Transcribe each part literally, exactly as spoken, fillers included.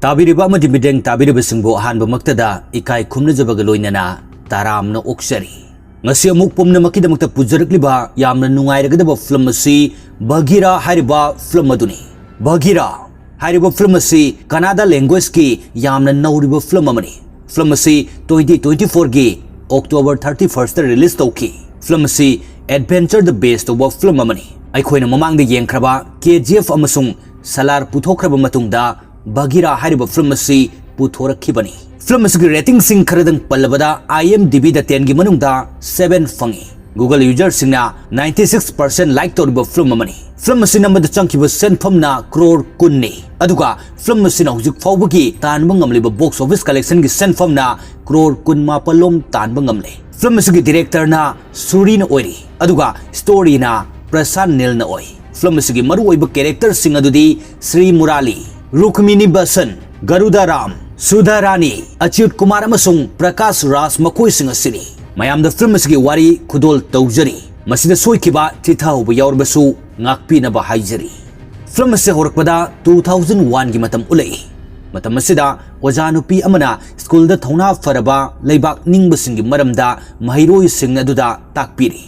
ꯇꯥꯕꯤꯔꯤꯕ ꯑꯃꯗꯤ ꯃꯤꯠꯌꯦꯡ ꯇꯥꯕꯤꯔꯤꯕꯁꯤꯡꯕꯨ ꯑꯍꯥꯟꯕꯃꯛꯇꯗ ꯏꯀꯥꯏ ꯈꯨꯝꯅꯖꯕꯒ ꯂꯣꯏꯅꯅ ꯇꯔꯥꯝꯅ ꯑꯣꯛꯆꯔꯤ꯫ ꯉꯁꯤ ꯑꯃꯨꯛ ꯄꯨꯝꯅꯃꯛꯀꯤꯗꯃꯛꯇ ꯄꯨꯖꯔꯛꯂꯤꯕ ꯌꯥꯝꯅ ꯅꯨꯡꯉꯥꯏꯔꯒꯗꯕ ꯐꯤꯂꯝ ꯑꯁꯤ ꯕꯒꯤꯔꯥ ꯍꯥꯏꯔꯤꯕ ꯐꯤꯂꯝ ꯑꯗꯨꯅꯤ꯫ ꯕꯒꯤꯔꯥ ꯍꯥꯏꯔꯤꯕ ꯐꯤꯂꯝ ꯑꯁꯤ ꯀꯅꯥꯗꯥ languageꯀꯤ ꯌꯥꯝꯅ ꯅꯧꯔꯤꯕ ꯐꯤꯂꯝ ꯑꯃꯅꯤ꯫ ꯐꯤꯂꯝ ꯑꯁꯤ twenty twenty fourꯒꯤ October thirty firstꯇ release ꯇꯧꯈꯤ꯫ ꯐꯤꯂꯝ ꯑꯁꯤ adventureꯗ base ꯇꯧꯕ ꯐꯤꯂꯝ ꯑꯃꯅꯤ꯫ ꯑꯩꯈꯣꯏꯅ ꯃꯃꯥꯡꯗ ꯌꯦꯡꯈ꯭ꯔꯕ KGF ꯑꯃꯁꯨꯡ ꯁꯂꯥꯔ ꯄꯨꯊꯣꯛꯈ꯭ꯔꯕ ꯃꯇꯨꯡꯗ ꯕꯒꯤꯔꯥ ꯍꯥꯏꯔꯤꯕ ꯐꯤꯂꯝ ꯑꯁꯤ ꯄꯨꯊꯣꯔꯛꯈꯤꯕꯅꯤ꯫ ꯐꯤꯂꯝ ꯑꯁꯤꯒꯤ ratingꯁꯤꯡ ꯈꯔꯗꯪ ꯄꯜꯂꯕꯗ, IMDbꯗ tenꯒꯤ ꯃꯅꯨꯡꯗ seven ꯐꯪꯉꯤ꯫ Google userꯁꯤꯡꯅ ninety six percent like ꯇꯧꯔꯤꯕ ꯐꯤꯂꯝ ꯑꯃꯅꯤ꯫ ꯐꯤꯂꯝ ꯑꯁꯤ ꯅꯝꯕꯗ ꯆꯪꯈꯤꯕ ꯁꯦꯟꯐꯝꯅ crore ꯀꯨꯟꯅꯤ꯫ ꯑꯗꯨꯒ ꯐꯤꯂꯝ ꯑꯁꯤꯅ ꯍꯧꯖꯤꯛ ꯐꯥꯎꯕꯒꯤ ꯇꯥꯟꯕ ꯉꯝꯂꯤꯕ box office collectionꯒꯤ ꯁꯦꯟꯐꯝꯅ crore ꯀꯨꯟꯃꯥꯄꯜꯂꯣꯝ ꯇꯥꯟꯕ ꯉꯝꯂꯦ꯫ ꯐꯤꯂꯝ ꯑꯁꯤꯒꯤ directorꯅ ꯁꯨꯔꯤꯅ ꯑꯣꯏꯔꯤ, ꯑꯗꯨꯒ storyꯅ ꯄ꯭ꯔꯁꯥꯟ ꯅꯤꯜꯅ ꯑꯣꯏ꯫ ꯐꯤꯂꯝ ꯑꯁꯤꯒꯤ ꯃꯔꯨꯑꯣꯏꯕ characterꯁꯤꯡ ꯑꯗꯨꯗꯤ ꯁ꯭ꯔꯤ ꯃꯨꯔꯥꯂꯤ, ꯔꯨꯀꯃꯤꯅꯤ ꯕꯁꯟ, ꯒꯔꯨꯗꯥ ꯔꯥꯝ, ꯁꯨꯙꯥ ꯔꯥꯅꯤ, ꯑꯆ꯭ꯌꯨꯠ ꯀꯨꯃꯥꯔ ꯑꯃꯁꯨꯡ ꯄ꯭ꯔꯀꯥꯁ ꯔꯥꯖ ꯃꯈꯣꯏꯁꯤꯡ ꯑꯁꯤꯅꯤ꯫ ꯃꯌꯥꯝꯗ ꯐꯤꯂꯝ ꯑꯁꯤꯒꯤ ꯋꯥꯔꯤ ꯈꯨꯗꯣꯜ ꯇꯧꯖꯔꯤ꯫ ꯃꯁꯤꯗ ꯁꯣꯏꯈꯤꯕ, ꯆꯤꯊꯍꯧꯕ ꯌꯥꯎꯔꯕꯁꯨ ꯉꯥꯛꯄꯤꯅꯕ ꯍꯥꯏꯖꯔꯤ꯫ ꯐꯤꯂꯝ ꯑꯁꯤ ꯍꯧꯔꯛꯄꯗ two thousand oneꯒꯤ ꯃꯇꯝ ꯎꯠꯂꯛꯏ꯫ ꯃꯇꯝ ꯑꯁꯤꯗ ꯑꯣꯖꯥ ꯅꯨꯄꯤ ꯑꯃꯅ ꯁ꯭ꯀꯨꯜꯗ ꯊꯧꯅꯥ ꯐꯔꯕ ꯂꯩꯕꯥꯛ ꯅꯤꯡꯕꯁꯤꯡꯒꯤ ꯃꯔꯝꯗ ꯃꯍꯩꯔꯣꯏꯁꯤꯡ ꯑꯗꯨꯗ ꯇꯥꯛꯄꯤꯔꯤ꯫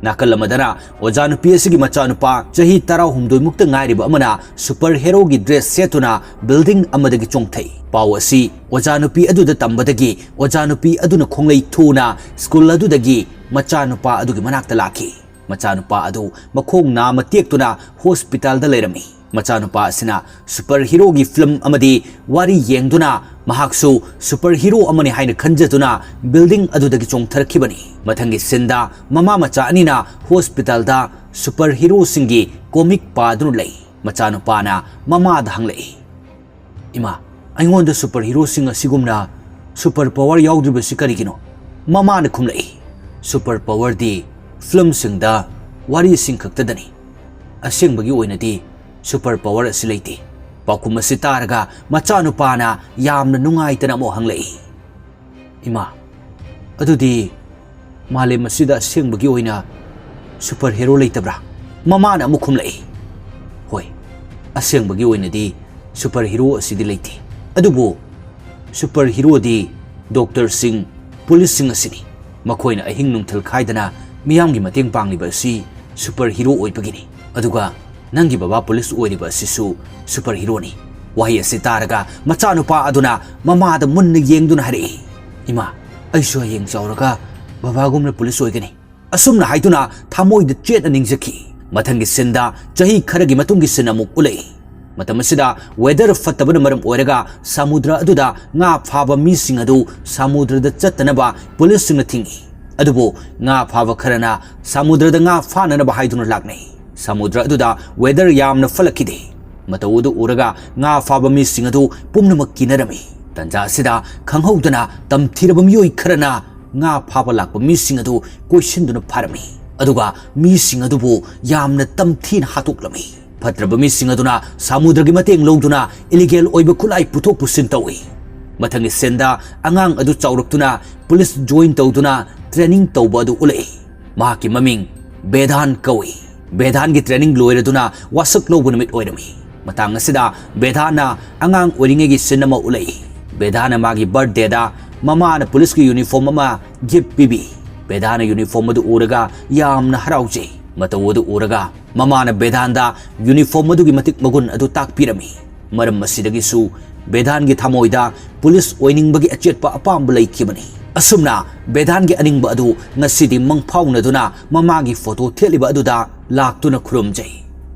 ꯅꯥꯀꯜ ꯑꯃꯗꯅ ꯑꯣꯖꯥ ꯅꯨꯄꯤ ꯑꯁꯤꯒꯤ ꯃꯆꯥꯅꯨꯄꯥ ꯆꯍꯤ ꯇꯔꯥꯍꯨꯝꯗꯣꯏ ꯃꯨꯛꯇ ꯉꯥꯏꯔꯤꯕ ꯑꯃꯅ superheroꯒꯤ dress ꯁꯦꯠꯇꯨꯅ building ꯑꯃꯗꯒꯤ ꯆꯣꯡꯊꯩ꯫ ꯄꯥꯎ ꯑꯁꯤ ꯑꯣꯖꯥ ꯅꯨꯄꯤ ꯑꯗꯨꯗ ꯇꯝꯕꯗꯒꯤ ꯑꯣꯖꯥ ꯅꯨꯄꯤ ꯑꯗꯨꯅ ꯈꯣꯡꯂꯩ ꯊꯨꯅ ꯁ꯭ꯀꯨꯜ ꯑꯗꯨꯗꯒꯤ ꯃꯆꯥꯅꯨꯄꯥ ꯑꯗꯨꯒꯤ ꯃꯅꯥꯛꯇ ꯂꯥꯛꯈꯤ꯫ ꯃꯆꯥꯅꯨꯄꯥ ꯑꯗꯨ ꯃꯈꯣꯡ ꯅꯥꯝꯃ ꯇꯦꯛꯇꯨꯅ hospitalꯗ ꯂꯩꯔꯝꯃꯤ꯫ ꯃꯆꯥꯅꯨꯄꯥ ꯑꯁꯤꯅ superheroꯒꯤ ꯐꯤꯂꯝ ꯑꯃꯗꯤ ꯋꯥꯔꯤ ꯌꯦꯡꯗꯨꯅ ꯃꯍꯥꯛꯁꯨ superhero ꯑꯃꯅꯤ ꯍꯥꯏꯅ ꯈꯟꯖꯗꯨꯅ building ꯑꯗꯨꯗꯒꯤ ꯆꯣꯡꯊꯔꯛꯈꯤꯕꯅꯤ꯫ ꯃꯊꯪꯒꯤ sceneꯗ ꯃꯃꯥ ꯃꯆꯥ ꯑꯅꯤꯅ hospitalꯗ superheroꯁꯤꯡꯒꯤ comic ꯄꯥꯗꯨꯅ ꯂꯩ꯫ ꯃꯆꯥꯅꯨꯄꯥꯅ ꯃꯃꯥꯗ ꯍꯪꯂꯛꯏ, "ꯏꯃꯥ, ꯑꯩꯉꯣꯟꯗ superheroꯁꯤꯡ ꯑꯁꯤꯒꯨꯝꯅ super power ꯌꯥꯎꯗ꯭ꯔꯤꯕꯁꯤ ꯀꯔꯤꯒꯤꯅꯣ?" ꯃꯃꯥꯅ ꯈꯨꯝꯂꯛꯏ, "Super powerꯗꯤ ꯐꯤꯂꯝꯁꯤꯡꯗ, ꯋꯥꯔꯤꯁꯤꯡ ꯈꯛꯇꯗꯅꯤ꯫ ꯑꯁꯦꯡꯕꯒꯤ ꯑꯣꯏꯅꯗꯤ super power ꯑꯁꯤ ꯂꯩꯇꯦ꯫" ꯄꯥꯎꯈꯨꯝ ꯑꯁꯤ ꯇꯥꯔꯒ ꯃꯆꯥꯅꯨꯄꯥꯅ ꯌꯥꯝꯅ ꯅꯨꯡꯉꯥꯏꯇꯅ ꯑꯃꯨꯛ ꯍꯪꯂꯛꯏ, "ꯏꯃꯥ, ꯑꯗꯨꯗꯤ ꯃꯥꯂꯦꯝ ꯑꯁꯤꯗ ꯑꯁꯦꯡꯕꯒꯤ ꯑꯣꯏꯅ superhero ꯂꯩꯇꯕ꯭ꯔꯥ?" ꯃꯃꯥꯅ ꯑꯃꯨꯛ ꯈꯨꯝꯂꯛꯏ, "ꯍꯣꯏ, ꯑꯁꯦꯡꯕꯒꯤ ꯑꯣꯏꯅꯗꯤ ꯁꯨꯄꯔ ꯍꯤꯔꯣ ꯑꯁꯤꯗꯤ ꯂꯩꯇꯦ꯫ ꯑꯗꯨꯕꯨ ꯁꯨꯄꯔ ꯍꯤꯔꯣꯗꯤ ꯗꯣꯛꯇꯔꯁꯤꯡ, ꯄꯨꯂꯤꯁꯁꯤꯡ ꯑꯁꯤꯅꯤ꯫ ꯃꯈꯣꯏꯅ ꯑꯍꯤꯡ ꯅꯨꯡꯊꯤꯜ ꯈꯥꯏꯗꯅ ꯃꯤꯌꯥꯝꯒꯤ ꯃꯇꯦꯡ ꯄꯥꯡꯂꯤꯕ ꯑꯁꯤ ꯁꯨꯄꯔ ꯍꯤꯔꯣ ꯑꯣꯏꯕꯒꯤꯅꯤ꯫ ꯑꯗꯨꯒ ꯅꯪꯒꯤ ꯕꯕꯥ ꯄꯨꯂꯤꯁ ꯑꯣꯏꯔꯤꯕ ꯑꯁꯤꯁꯨ ꯁꯨꯄꯔ ꯍꯤꯔꯣꯅꯤ꯫ ꯋꯥꯍꯩ ꯑꯁꯤ ꯇꯥꯔꯒ ꯃꯆꯥꯅꯨꯄꯥ ꯑꯗꯨꯅ ꯃꯃꯥꯗ ꯃꯨꯟꯅ ꯌꯦꯡꯗꯨꯅ ꯍꯥꯏꯔꯛꯏ, "ꯏꯃꯥ, ꯑꯩꯁꯨ ꯍꯌꯦꯡ ꯆꯥꯎꯔꯒ ꯕꯕꯥꯒꯨꯝꯅ ꯄꯨꯂꯤꯁ ꯑꯣꯏꯒꯅꯤ"꯫ ꯑꯁꯨꯝꯅ ꯍꯥꯏꯗꯨꯅ ꯊꯃꯣꯏꯗ ꯆꯦꯠꯅ ꯅꯤꯡꯖꯈꯤ꯫ ꯃꯊꯪꯒꯤ ꯁꯤꯟꯗ ꯆꯍꯤ ꯈꯔꯒꯤ ꯃꯇꯨꯡꯒꯤ ꯁꯤꯟ ꯑꯃꯨꯛ ꯎꯠꯂꯛꯏ꯫ ꯃꯇꯝ ꯑꯁꯤꯗ ꯋꯦꯗꯔ ꯐꯠꯇꯕꯅ ꯃꯔꯝ ꯑꯣꯏꯔꯒ ꯁꯃꯨꯗ꯭ꯔ ꯑꯗꯨꯗ ꯉꯥ ꯐꯥꯕ ꯃꯤꯁꯤꯡ ꯑꯗꯨ ꯁꯃꯨꯗ꯭ꯔꯗ ꯆꯠꯇꯅꯕ ꯄꯨꯂꯤꯁꯁꯤꯡꯅ ꯊꯤꯡꯏ꯫ ꯑꯗꯨꯕꯨ ꯉꯥ ꯐꯥꯕ ꯈꯔꯅ ꯁꯃꯨꯗ꯭ꯔꯗ ꯉꯥ ꯐꯥꯅꯅꯕ ꯍꯥꯏꯗꯨꯅ ꯂꯥꯛꯅꯩ꯫ ꯁꯃꯨꯗ꯭ꯔ ꯑꯗꯨꯗ ꯋꯦꯗꯔ ꯌꯥꯝꯅ ꯐꯠꯂꯛꯈꯤꯗꯦ꯫ ꯃꯇꯧ ꯑꯗꯨ ꯎꯔꯒ ꯉꯥ ꯐꯥꯕ ꯃꯤꯁꯤꯡ ꯑꯗꯨ ꯄꯨꯝꯅꯃꯛ ꯀꯤꯅꯔꯝꯃꯤ꯫ ꯇꯟꯖꯥ ꯑꯁꯤꯗ ꯈꯪꯍꯧꯗꯅ ꯇꯝꯊꯤꯔꯕ ꯃꯤꯑꯣꯏ ꯈꯔꯅ ꯉꯥ ꯐꯥꯕ ꯂꯥꯛꯄ ꯃꯤꯁꯤꯡ ꯑꯗꯨ ꯀꯣꯏꯁꯤꯟꯗꯨꯅ ꯐꯥꯔꯝꯃꯤ꯫ ꯑꯗꯨꯒ ꯃꯤꯁꯤꯡ ꯑꯗꯨꯕꯨ ꯌꯥꯝꯅ ꯇꯝꯊꯤꯅ ꯍꯥꯠꯇꯣꯛꯂꯝꯃꯤ꯫ ꯐꯠꯇ꯭ꯔꯕ ꯃꯤꯁꯤꯡ ꯑꯗꯨꯅ ꯁꯃꯨꯗ꯭ꯔꯒꯤ ꯃꯇꯦꯡ ꯂꯧꯗꯨꯅ ꯏꯂꯤꯒꯦꯜ ꯑꯣꯏꯕ ꯈꯨꯠꯂꯥꯏ ꯄꯨꯊꯣꯛ ꯄꯨꯁꯤꯟ ꯇꯧꯏ꯫ ꯃꯊꯪꯒꯤ ꯁꯤꯟꯗ ꯑꯉꯥꯡ ꯑꯗꯨ ꯆꯥꯎꯔꯛꯇꯨꯅ ꯄꯨꯂꯤꯁ ꯖꯣꯏꯟ ꯇꯧꯗꯨꯅ ꯇ꯭ꯔꯦꯅꯤꯡ ꯇꯧꯕ ꯑꯗꯨ ꯎꯠꯂꯛꯏ꯫ ꯃꯍꯥꯛꯀꯤ ꯃꯃꯤꯡ ꯕꯦꯗꯥꯟ ꯀꯧꯏ꯫ ꯕꯦꯗꯥꯟꯒꯤ ꯇ꯭ꯔꯦꯅꯤꯡ ꯂꯣꯏꯔꯗꯨꯅ ꯋꯥꯁꯛ ꯂꯧꯕ ꯅꯨꯃꯤꯠ ꯑꯣꯏꯔꯝꯃꯤ꯫ ꯃꯇꯥꯡ ꯑꯁꯤꯗ ꯕꯦꯗꯥꯟꯅ ꯑꯉꯥꯡ ꯑꯣꯏꯔꯤꯉꯩꯒꯤ ꯁꯤꯟ ꯑꯃ ꯎꯠꯂꯛꯏ꯫ ꯕꯦꯗꯥꯟꯅ ꯃꯥꯒꯤ ꯕꯔꯊꯗꯦꯗ ꯃꯃꯥꯅ ꯄꯨꯂꯤꯁꯀꯤ ꯌꯨꯅꯤꯐꯣꯔꯝ ꯑꯃ ꯒꯤꯐ ꯄꯤꯕꯤ꯫ ꯕꯦꯗꯥꯟꯅ ꯌꯨꯅꯤꯐꯣꯔꯝ ꯑꯗꯨ ꯎꯔꯒ ꯌꯥꯝꯅ ꯍꯔꯥꯎꯖꯩ꯫ ꯃꯇꯧ ꯑꯗꯨ ꯎꯔꯒ ꯃꯃꯥꯅ ꯕꯦꯗꯥꯟꯗ ꯌꯨꯅꯤꯐꯣꯔꯝ ꯑꯗꯨꯒꯤ ꯃꯇꯤꯛ ꯃꯒꯨꯟ ꯑꯗꯨ ꯇꯥꯛꯄꯤꯔꯝꯃꯤ꯫ ꯃꯔꯝ ꯑꯁꯤꯗꯒꯤꯁꯨ ꯕꯦꯗꯥꯟꯒꯤ ꯊꯃꯣꯏꯗ ꯄꯨꯂꯤꯁ ꯑꯣꯏꯅꯤꯡꯕꯒꯤ ꯑꯆꯦꯠꯄ ꯑꯄꯥꯝꯕ ꯂꯩꯈꯤꯕꯅꯤ꯫ ꯑꯁꯨꯝꯅ ꯕꯦꯗꯥꯟꯒꯤ ꯑꯅꯤꯡꯕ ꯑꯗꯨ ꯉꯁꯤꯗꯤ ꯃꯪꯐꯥꯎꯅꯗꯨꯅ ꯃꯃꯥꯒꯤ ꯐꯣꯇꯣ ꯊꯦꯠꯂꯤꯕ ꯑꯗꯨꯗ ꯂꯥꯛꯇꯨꯅ ꯈꯨꯔꯨꯝꯖꯩ꯫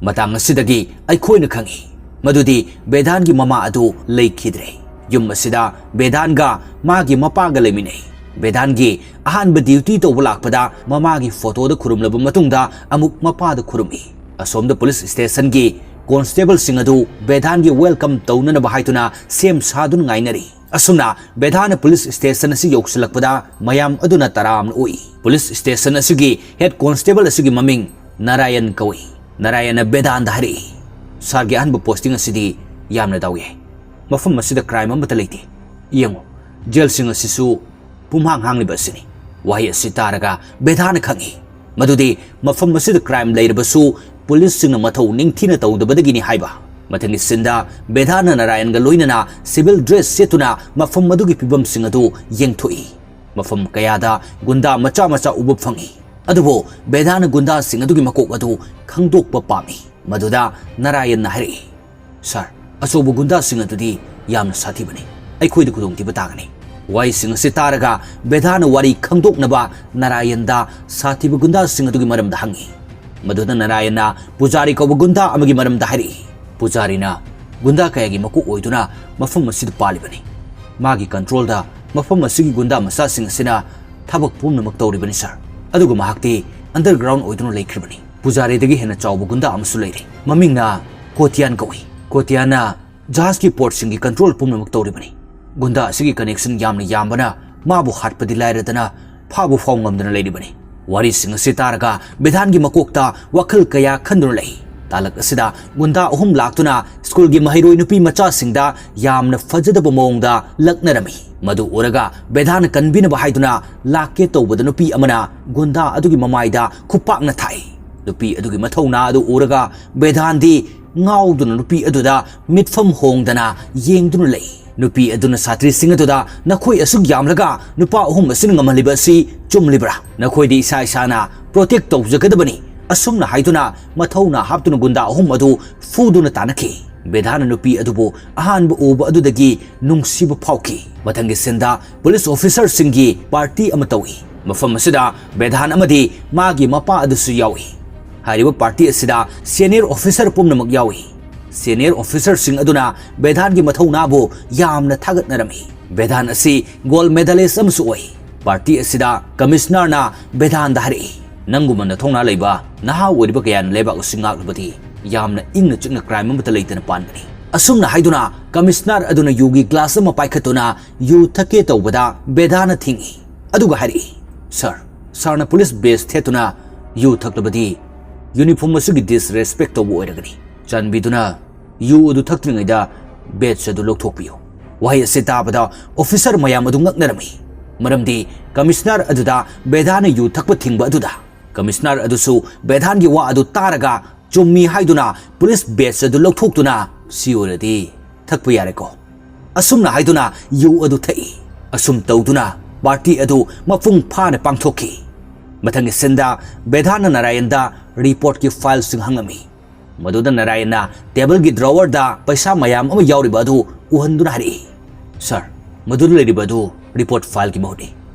ꯃꯇꯥꯡ ꯑꯁꯤꯗꯒꯤ ꯑꯩꯈꯣꯏꯅ ꯈꯪꯏ ꯃꯗꯨꯗꯤ ꯕꯦꯗꯥꯟꯒꯤ ꯃꯃꯥ ꯑꯗꯨ ꯂꯩꯈꯤꯗ꯭ꯔꯦ꯫ ꯌꯨꯝ ꯑꯁꯤꯗ ꯕꯦꯗꯥꯟꯒ ꯃꯥꯒꯤ ꯃꯄꯥꯒ ꯂꯩꯃꯤꯟꯅꯩ꯫ ꯕꯦꯗꯥꯟꯒꯤ ꯑꯍꯥꯟꯕ ꯗ꯭ꯌꯨꯇꯤ ꯇꯧꯕ ꯂꯥꯛꯄꯗ ꯃꯃꯥꯒꯤ ꯐꯣꯇꯣꯗ ꯈꯨꯔꯨꯝꯂꯕ ꯃꯇꯨꯡꯗ ꯑꯃꯨꯛ ꯃꯄꯥꯗ ꯈꯨꯔꯨꯝꯃꯤ꯫ ꯑꯁꯣꯝꯗ ꯄꯨꯂꯤꯁ ꯁ꯭ꯇꯦꯁꯟꯒꯤ ꯀꯣꯟꯁꯇꯦꯕꯜꯁꯤꯡ ꯑꯗꯨ ꯕꯦꯗꯥꯟꯒꯤ ꯋꯦꯜꯀꯝ ꯇꯧꯅꯅꯕ ꯍꯥꯏꯗꯨꯅ ꯁꯦꯝ ꯁꯥꯗꯨꯅ ꯉꯥꯏꯅꯔꯤ꯫ ꯑꯁꯨꯝꯅ ꯕꯦꯗꯥꯟꯅ ꯄꯨꯂꯤꯁ ꯁ꯭ꯇꯦꯁꯟ ꯑꯁꯤ ꯌꯧꯁꯤꯜꯂꯛꯄꯗ ꯃꯌꯥꯝ ꯑꯗꯨꯅ ꯇꯔꯥꯝꯅ ꯑꯣꯛꯏ꯫ ꯄꯨꯂꯤꯁ ꯁ꯭ꯇꯦꯁꯟ ꯑꯁꯤꯒꯤ ꯍꯦꯗ ꯀꯣꯟꯁꯇꯦꯕꯜ ꯑꯁꯤꯒꯤ ꯃꯃꯤꯡ ꯅꯥꯔꯥꯌꯟ ꯀꯧꯏ꯫ ꯅꯥꯔꯥꯌꯟꯅ ꯕꯦꯗꯥꯟꯗ ꯍꯥꯏꯔꯛꯏ, "ꯁꯥꯔꯒꯤ ꯑꯍꯥꯟꯕ ꯄꯣꯁꯇꯤꯡ ꯑꯁꯤꯗꯤ ꯌꯥꯝꯅ ꯗꯥꯎ ꯌꯥꯏ꯫ ꯃꯐꯝ ꯑꯁꯤꯗ ꯀ꯭ꯔꯥꯏꯝ ꯑꯃꯠꯇ ꯂꯩꯇꯦ꯫ ꯌꯦꯡꯉꯨ, ꯖꯦꯜꯁꯤꯡ ꯑꯁꯤꯁꯨ ꯄꯨꯝꯍꯥꯡ ꯍꯥꯡꯂꯤꯕ ꯑꯁꯤꯅꯤ"꯫ ꯋꯥꯍꯩ ꯑꯁꯤ ꯇꯥꯔꯒ ꯕꯦꯗꯥꯟꯅ ꯈꯪꯏ ꯃꯗꯨꯗꯤ ꯃꯐꯝ ꯑꯁꯤꯗ ꯀ꯭ꯔꯥꯏꯝ ꯂꯩꯔꯕꯁꯨ ꯄꯨꯂꯤꯁꯁꯤꯡꯅ ꯃꯊꯧ ꯅꯤꯡꯊꯤꯅ ꯇꯧꯗꯕꯗꯒꯤꯅꯤ ꯍꯥꯏꯕ꯫ ꯃꯊꯪꯒꯤ ꯁꯤꯟꯗ ꯕꯦꯙꯥꯅ ꯅꯥꯔꯥꯌꯟꯒ ꯂꯣꯏꯅꯅ ꯁꯤꯚꯤꯜ ꯗ꯭ꯔꯦꯁ ꯁꯦꯠꯇꯨꯅ ꯃꯐꯝ ꯑꯗꯨꯒꯤ ꯐꯤꯕꯝꯁꯤꯡ ꯑꯗꯨ ꯌꯦꯡꯊꯣꯛꯏ꯫ ꯃꯐꯝ ꯀꯌꯥꯗ ꯒꯨꯟꯗꯥ ꯃꯆꯥ ꯃꯆꯥ ꯎꯕ ꯐꯪꯏ꯫ ꯑꯗꯨꯕꯨ ꯕꯦꯙꯥꯅ ꯒꯨꯟꯗꯥꯁꯤꯡ ꯑꯗꯨꯒꯤ ꯃꯀꯣꯛ ꯑꯗꯨ ꯈꯪꯗꯣꯛꯄ ꯄꯥꯝꯃꯤ꯫ ꯃꯗꯨꯗ ꯅꯥꯔꯥꯌꯟꯅ ꯍꯥꯏꯔꯛꯏ, "ꯁꯥꯔ, ꯑꯆꯧꯕ ꯒꯨꯟꯗꯥꯁꯤꯡ ꯑꯗꯨꯗꯤ ꯌꯥꯝꯅ ꯁꯥꯊꯤꯕꯅꯤ꯫ ꯑꯩꯈꯣꯏꯗ ꯈꯨꯗꯣꯡꯊꯤꯕ ꯇꯥꯒꯅꯤ꯫" ꯋꯥꯍꯩꯁꯤꯡ ꯑꯁꯤ ꯇꯥꯔꯒ ꯕꯦꯙꯥꯅ ꯋꯥꯔꯤ ꯈꯪꯗꯣꯛꯅꯕ ꯅꯥꯔꯥꯌꯟꯗ ꯁꯥꯊꯤꯕ ꯒꯨꯟꯗꯥꯁꯤꯡ ꯑꯗꯨꯒꯤ ꯃꯔꯝꯗ ꯍꯪꯏ꯫ ꯃꯗꯨꯗ ꯅꯥꯔꯥꯌꯟꯅ ꯄꯨꯖꯥꯔꯤ ꯀꯧꯕ ꯒꯨꯟꯗꯥ ꯑꯃꯒꯤ ꯃꯔꯝꯗ ꯍꯥꯏꯔꯛꯏ꯫ ꯄꯨꯖꯥꯔꯤꯅ ꯒꯨꯟꯗꯥ ꯀꯌꯥꯒꯤ ꯃꯀꯣꯛ ꯑꯣꯏꯗꯨꯅ ꯃꯐꯝ ꯑꯁꯤꯗ ꯄꯥꯜꯂꯤꯕꯅꯤ꯫ ꯃꯥꯒꯤ ꯀꯟꯇ꯭ꯔꯣꯜꯗ ꯃꯐꯝ ꯑꯁꯤꯒꯤ ꯒꯨꯟꯗꯥ ꯃꯆꯥꯁꯤꯡ ꯑꯁꯤꯅ ꯊꯕꯛ ꯄꯨꯝꯅꯃꯛ ꯇꯧꯔꯤꯕꯅꯤ, ꯁꯥꯔ꯫ ꯑꯗꯨꯒ ꯃꯍꯥꯛꯇꯤ ꯑꯟꯗꯔꯒ꯭ꯔꯥꯎꯟ ꯑꯣꯏꯗꯨꯅ ꯂꯩꯈ꯭ꯔꯤꯕꯅꯤ꯫ ꯄꯨꯖꯥꯔꯤꯗꯒꯤ ꯍꯦꯟꯅ ꯆꯥꯎꯕ ꯒꯨꯟꯗꯥ ꯑꯃꯁꯨ ꯂꯩꯔꯤ꯫ ꯃꯃꯤꯡꯅ ꯀꯣꯇꯤꯌꯥꯟ ꯀꯧꯏ꯫ ꯀꯣꯇꯤꯌꯥꯟꯅ ꯖꯍꯥꯖꯀꯤ ꯄꯣꯔꯠꯁꯤꯡꯒꯤ ꯀꯟꯇ꯭ꯔꯣꯜ ꯄꯨꯝꯅꯃꯛ ꯇꯧꯔꯤꯕꯅꯤ꯫ ꯒꯨꯟꯗꯥ ꯑꯁꯤꯒꯤ ꯀꯅꯦꯛꯁꯟ ꯌꯥꯝꯅ ꯌꯥꯝꯕꯅ ꯃꯥꯕꯨ ꯍꯥꯠꯄꯗꯤ ꯂꯥꯏꯔꯗꯅ ꯐꯥꯕ ꯐꯥꯎ ꯉꯝꯗꯅ ꯂꯩꯔꯤꯕꯅꯤ꯫ ꯋꯥꯔꯤꯁꯤꯡ ꯑꯁꯤ ꯇꯥꯔꯒ ꯕꯦꯙꯥꯟꯒꯤ ꯃꯀꯣꯛꯇ ꯋꯥꯈꯜ ꯀꯌꯥ ꯈꯟꯗꯨꯅ ꯂꯩ꯫ ꯇꯥꯂꯛ ꯑꯁꯤꯗ ꯒꯨꯟꯗꯥ ꯑꯍꯨꯝ ꯂꯥꯛꯇꯨꯅ ꯁ꯭ꯀꯨꯜꯒꯤ ꯃꯍꯩꯔꯣꯏ ꯅꯨꯄꯤ ꯃꯆꯥꯁꯤꯡꯗ ꯌꯥꯝꯅ ꯐꯖꯗꯕ ꯃꯑꯣꯡꯗ ꯂꯛꯅꯔꯝꯃꯤ꯫ ꯃꯗꯨ ꯎꯔꯒ ꯕꯦꯙꯥꯟꯅ ꯀꯟꯕꯤꯅꯕ ꯍꯥꯏꯗꯨꯅ ꯂꯥꯛꯀꯦ ꯇꯧꯕꯗ ꯅꯨꯄꯤ ꯑꯃꯅ ꯒꯨꯟꯗꯥ ꯑꯗꯨꯒꯤ ꯃꯃꯥꯏꯗ ꯈꯨꯄꯥꯛꯅ ꯊꯥꯏ꯫ ꯅꯨꯄꯤ ꯑꯗꯨꯒꯤ ꯃꯊꯧꯅꯥ ꯑꯗꯨ ꯎꯔꯒ ꯕꯦꯙꯥꯟꯗꯤ ꯉꯥꯎꯗꯨꯅ ꯅꯨꯄꯤ ꯑꯗꯨꯗ ꯃꯤꯠꯐꯝ ꯍꯣꯡꯗꯅ ꯌꯦꯡꯗꯨꯅ ꯂꯩ꯫ ꯅꯨꯄꯤ ꯑꯗꯨꯅ ꯁꯥꯇ꯭ꯔꯤꯁꯤꯡ ꯑꯗꯨꯗ, "ꯅꯈꯣꯏ ꯑꯁꯨꯛ ꯌꯥꯝꯂꯒ ꯅꯨꯄꯥ ꯑꯍꯨꯝ ꯑꯁꯤꯅ ꯉꯝꯍꯜꯂꯤꯕ ꯑꯁꯤ ꯆꯨꯝꯂꯤꯕ꯭ꯔꯥ? ꯅꯈꯣꯏꯗꯤ ꯏꯁꯥ ꯏꯁꯥꯅ ꯄ꯭ꯔꯣꯇꯦꯛ ꯇꯧꯖꯒꯗꯕꯅꯤ," ꯑꯁꯨꯝꯅ ꯍꯥꯏꯗꯨꯅ ꯃꯊꯧꯅꯥ ꯍꯥꯞꯇꯨꯅ ꯒꯨꯟꯗꯥ ꯑꯍꯨꯝ ꯑꯗꯨ ꯐꯨꯗꯨꯅ ꯇꯥꯟꯅꯈꯤ꯫ ꯕꯦꯙꯥꯟꯅ ꯅꯨꯄꯤ ꯑꯗꯨꯕꯨ ꯑꯍꯥꯟꯕ ꯎꯕ ꯑꯗꯨꯗꯒꯤ ꯅꯨꯡꯁꯤꯕ ꯐꯥꯎꯈꯤ꯫ ꯃꯊꯪꯒꯤ ꯁꯤꯟꯗ ꯄꯨꯂꯤꯁ ꯑꯣꯐꯤꯁꯥꯔꯁꯤꯡꯒꯤ ꯄꯥꯔꯇꯤ ꯑꯃ ꯇꯧꯏ꯫ ꯃꯐꯝ ꯑꯁꯤꯗ ꯕꯦꯙꯥꯟ ꯑꯃꯗꯤ ꯃꯥꯒꯤ ꯃꯄꯥ ꯑꯗꯨꯁꯨ ꯌꯥꯎꯏ꯫ ꯍꯥꯏꯔꯤꯕ ꯄꯥꯔꯇꯤ ꯑꯁꯤꯗ ꯁꯦꯅꯤꯌꯔ ꯑꯣꯐꯤꯁꯥꯔ ꯄꯨꯝꯅꯃꯛ ꯌꯥꯎꯏ꯫ ꯁꯦꯅꯤꯌꯔ ꯑꯣꯐꯤꯁꯥꯔꯁꯤꯡ ꯑꯗꯨꯅ ꯕꯦꯙꯥꯟꯒꯤ ꯃꯊꯧꯅꯥꯕꯨ ꯌꯥꯝꯅ ꯊꯥꯒꯠꯅꯔꯝꯃꯤ꯫ ꯕꯦꯙꯥꯟ ꯑꯁꯤ ꯒꯣꯜꯗ ꯃꯦꯗꯥꯂꯤꯁ ꯑꯃꯁꯨ ꯑꯣꯏ꯫ ꯄꯥꯔꯇꯤ ꯑꯁꯤꯗ ꯀꯃꯤꯁꯅꯔꯅ ꯕꯦꯙꯥꯟꯗ ꯍꯥꯏꯔꯛꯏ, "ꯅꯪꯒꯨꯝꯕ ꯅꯊꯧꯅꯥ ꯂꯩꯕ ꯅꯍꯥ ꯑꯣꯏꯔꯤꯕ ꯀꯌꯥꯅ ꯂꯩꯕꯥꯛ ꯑꯁꯤ ꯉꯥꯛꯂꯕꯗꯤ ꯌꯥꯝꯅ ꯏꯪꯅ ꯆꯤꯛꯅ ꯀ꯭ꯔꯥꯏꯝ ꯑꯃꯠꯇ ꯂꯩꯇꯅ ꯄꯥꯟꯒꯅꯤ꯫" ꯑꯁꯨꯝꯅ ꯍꯥꯏꯗꯨꯅ ꯀꯃꯤꯁꯅꯔ ꯑꯗꯨꯅ ꯌꯨꯒꯤ ꯒ꯭ꯂꯥꯁ ꯑꯃ ꯄꯥꯏꯈꯠꯇꯨꯅ ꯌꯨ ꯊꯛꯀꯦ ꯇꯧꯕꯗ ꯕꯦꯙꯥꯟꯅ ꯊꯤꯡꯏ꯫ ꯑꯗꯨꯒ ꯍꯥꯏꯔꯛꯏ, "ꯁꯥꯔ, ꯁꯥꯔꯅ ꯄꯨꯂꯤꯁ ꯕꯦꯖ ꯊꯦꯠꯇꯨꯅ ꯌꯨ ꯊꯛꯂꯕꯗꯤ ꯌꯨꯅꯤꯐꯣꯔꯝ ꯑꯁꯤꯒꯤ ꯗꯤꯁꯔꯦꯁꯄꯦꯛ ꯇꯧꯕ ꯑꯣꯏꯔꯒꯅꯤ꯫ ꯆꯥꯟꯕꯤꯗꯨꯅ ꯌꯨ ꯑꯗꯨ ꯊꯛꯇ꯭ꯔꯤꯉꯩꯗ ꯕꯦꯖ ꯑꯗꯨ ꯂꯧꯊꯣꯛꯄꯤꯌꯨ꯫" ꯋꯥꯍꯩ ꯑꯁꯤ ꯇꯥꯕꯗ ꯑꯣꯐꯤꯁꯥꯔ ꯃꯌꯥꯝ ꯑꯗꯨ ꯉꯛꯅꯔꯝꯃꯤ, ꯃꯔꯝꯗꯤ ꯀꯃꯤꯁꯅꯔ ꯑꯗꯨꯗ ꯕꯦꯙꯥꯟꯅ ꯌꯨ ꯊꯛꯄ ꯊꯤꯡꯕ ꯑꯗꯨꯗ꯫ ꯀꯃꯤꯁꯅꯔ ꯑꯗꯨꯁꯨ ꯕꯦꯙꯥꯟꯒꯤ ꯋꯥ ꯑꯗꯨ ꯇꯥꯔꯒ ꯆꯨꯝꯃꯤ ꯍꯥꯏꯗꯨꯅ ꯄꯨꯂꯤꯁ ꯕꯦꯖ ꯑꯗꯨ ꯂꯧꯊꯣꯛꯇꯨꯅ, "ꯁꯤ ꯑꯣꯏꯔꯗꯤ ꯊꯛꯄ ꯌꯥꯔꯦꯀꯣ?" ꯑꯁꯨꯝꯅ ꯍꯥꯏꯗꯨꯅ ꯌꯨ ꯑꯗꯨ ꯊꯛꯏ꯫ ꯑꯁꯨꯝ ꯇꯧꯗꯨꯅ ꯄꯥꯔꯇꯤ ꯑꯗꯨ ꯃꯄꯨꯡ ꯐꯥꯅ ꯄꯥꯡꯊꯣꯛꯈꯤ꯫ ꯃꯊꯪꯒꯤ ꯁꯤꯟꯗ ꯕꯦꯗꯥꯟꯅ ꯅꯥꯔꯥꯌꯟꯗ ꯔꯤꯄꯣꯔꯠꯀꯤ ꯐꯥꯏꯜꯁꯤꯡ ꯍꯪꯂꯝꯃꯤ꯫ ꯃꯗꯨꯗ ꯅꯥꯔꯥꯌꯟꯅ ꯇꯦꯕꯜꯒꯤ ꯗ꯭ꯔꯣꯋꯔꯗ ꯄꯩꯁꯥ ꯃꯌꯥꯝ ꯑꯃ ꯌꯥꯎꯔꯤꯕ ꯑꯗꯨ ꯎꯍꯟꯗꯨꯅ ꯍꯥꯏꯔꯛꯏ, "ꯁꯥꯔ, ꯃꯗꯨꯗ ꯂꯩꯔꯤꯕ ꯑꯗꯨ ꯔꯤꯄꯣꯔꯠ ꯐꯥꯏꯜꯒꯤ ꯃꯍꯨꯠꯅꯤ꯫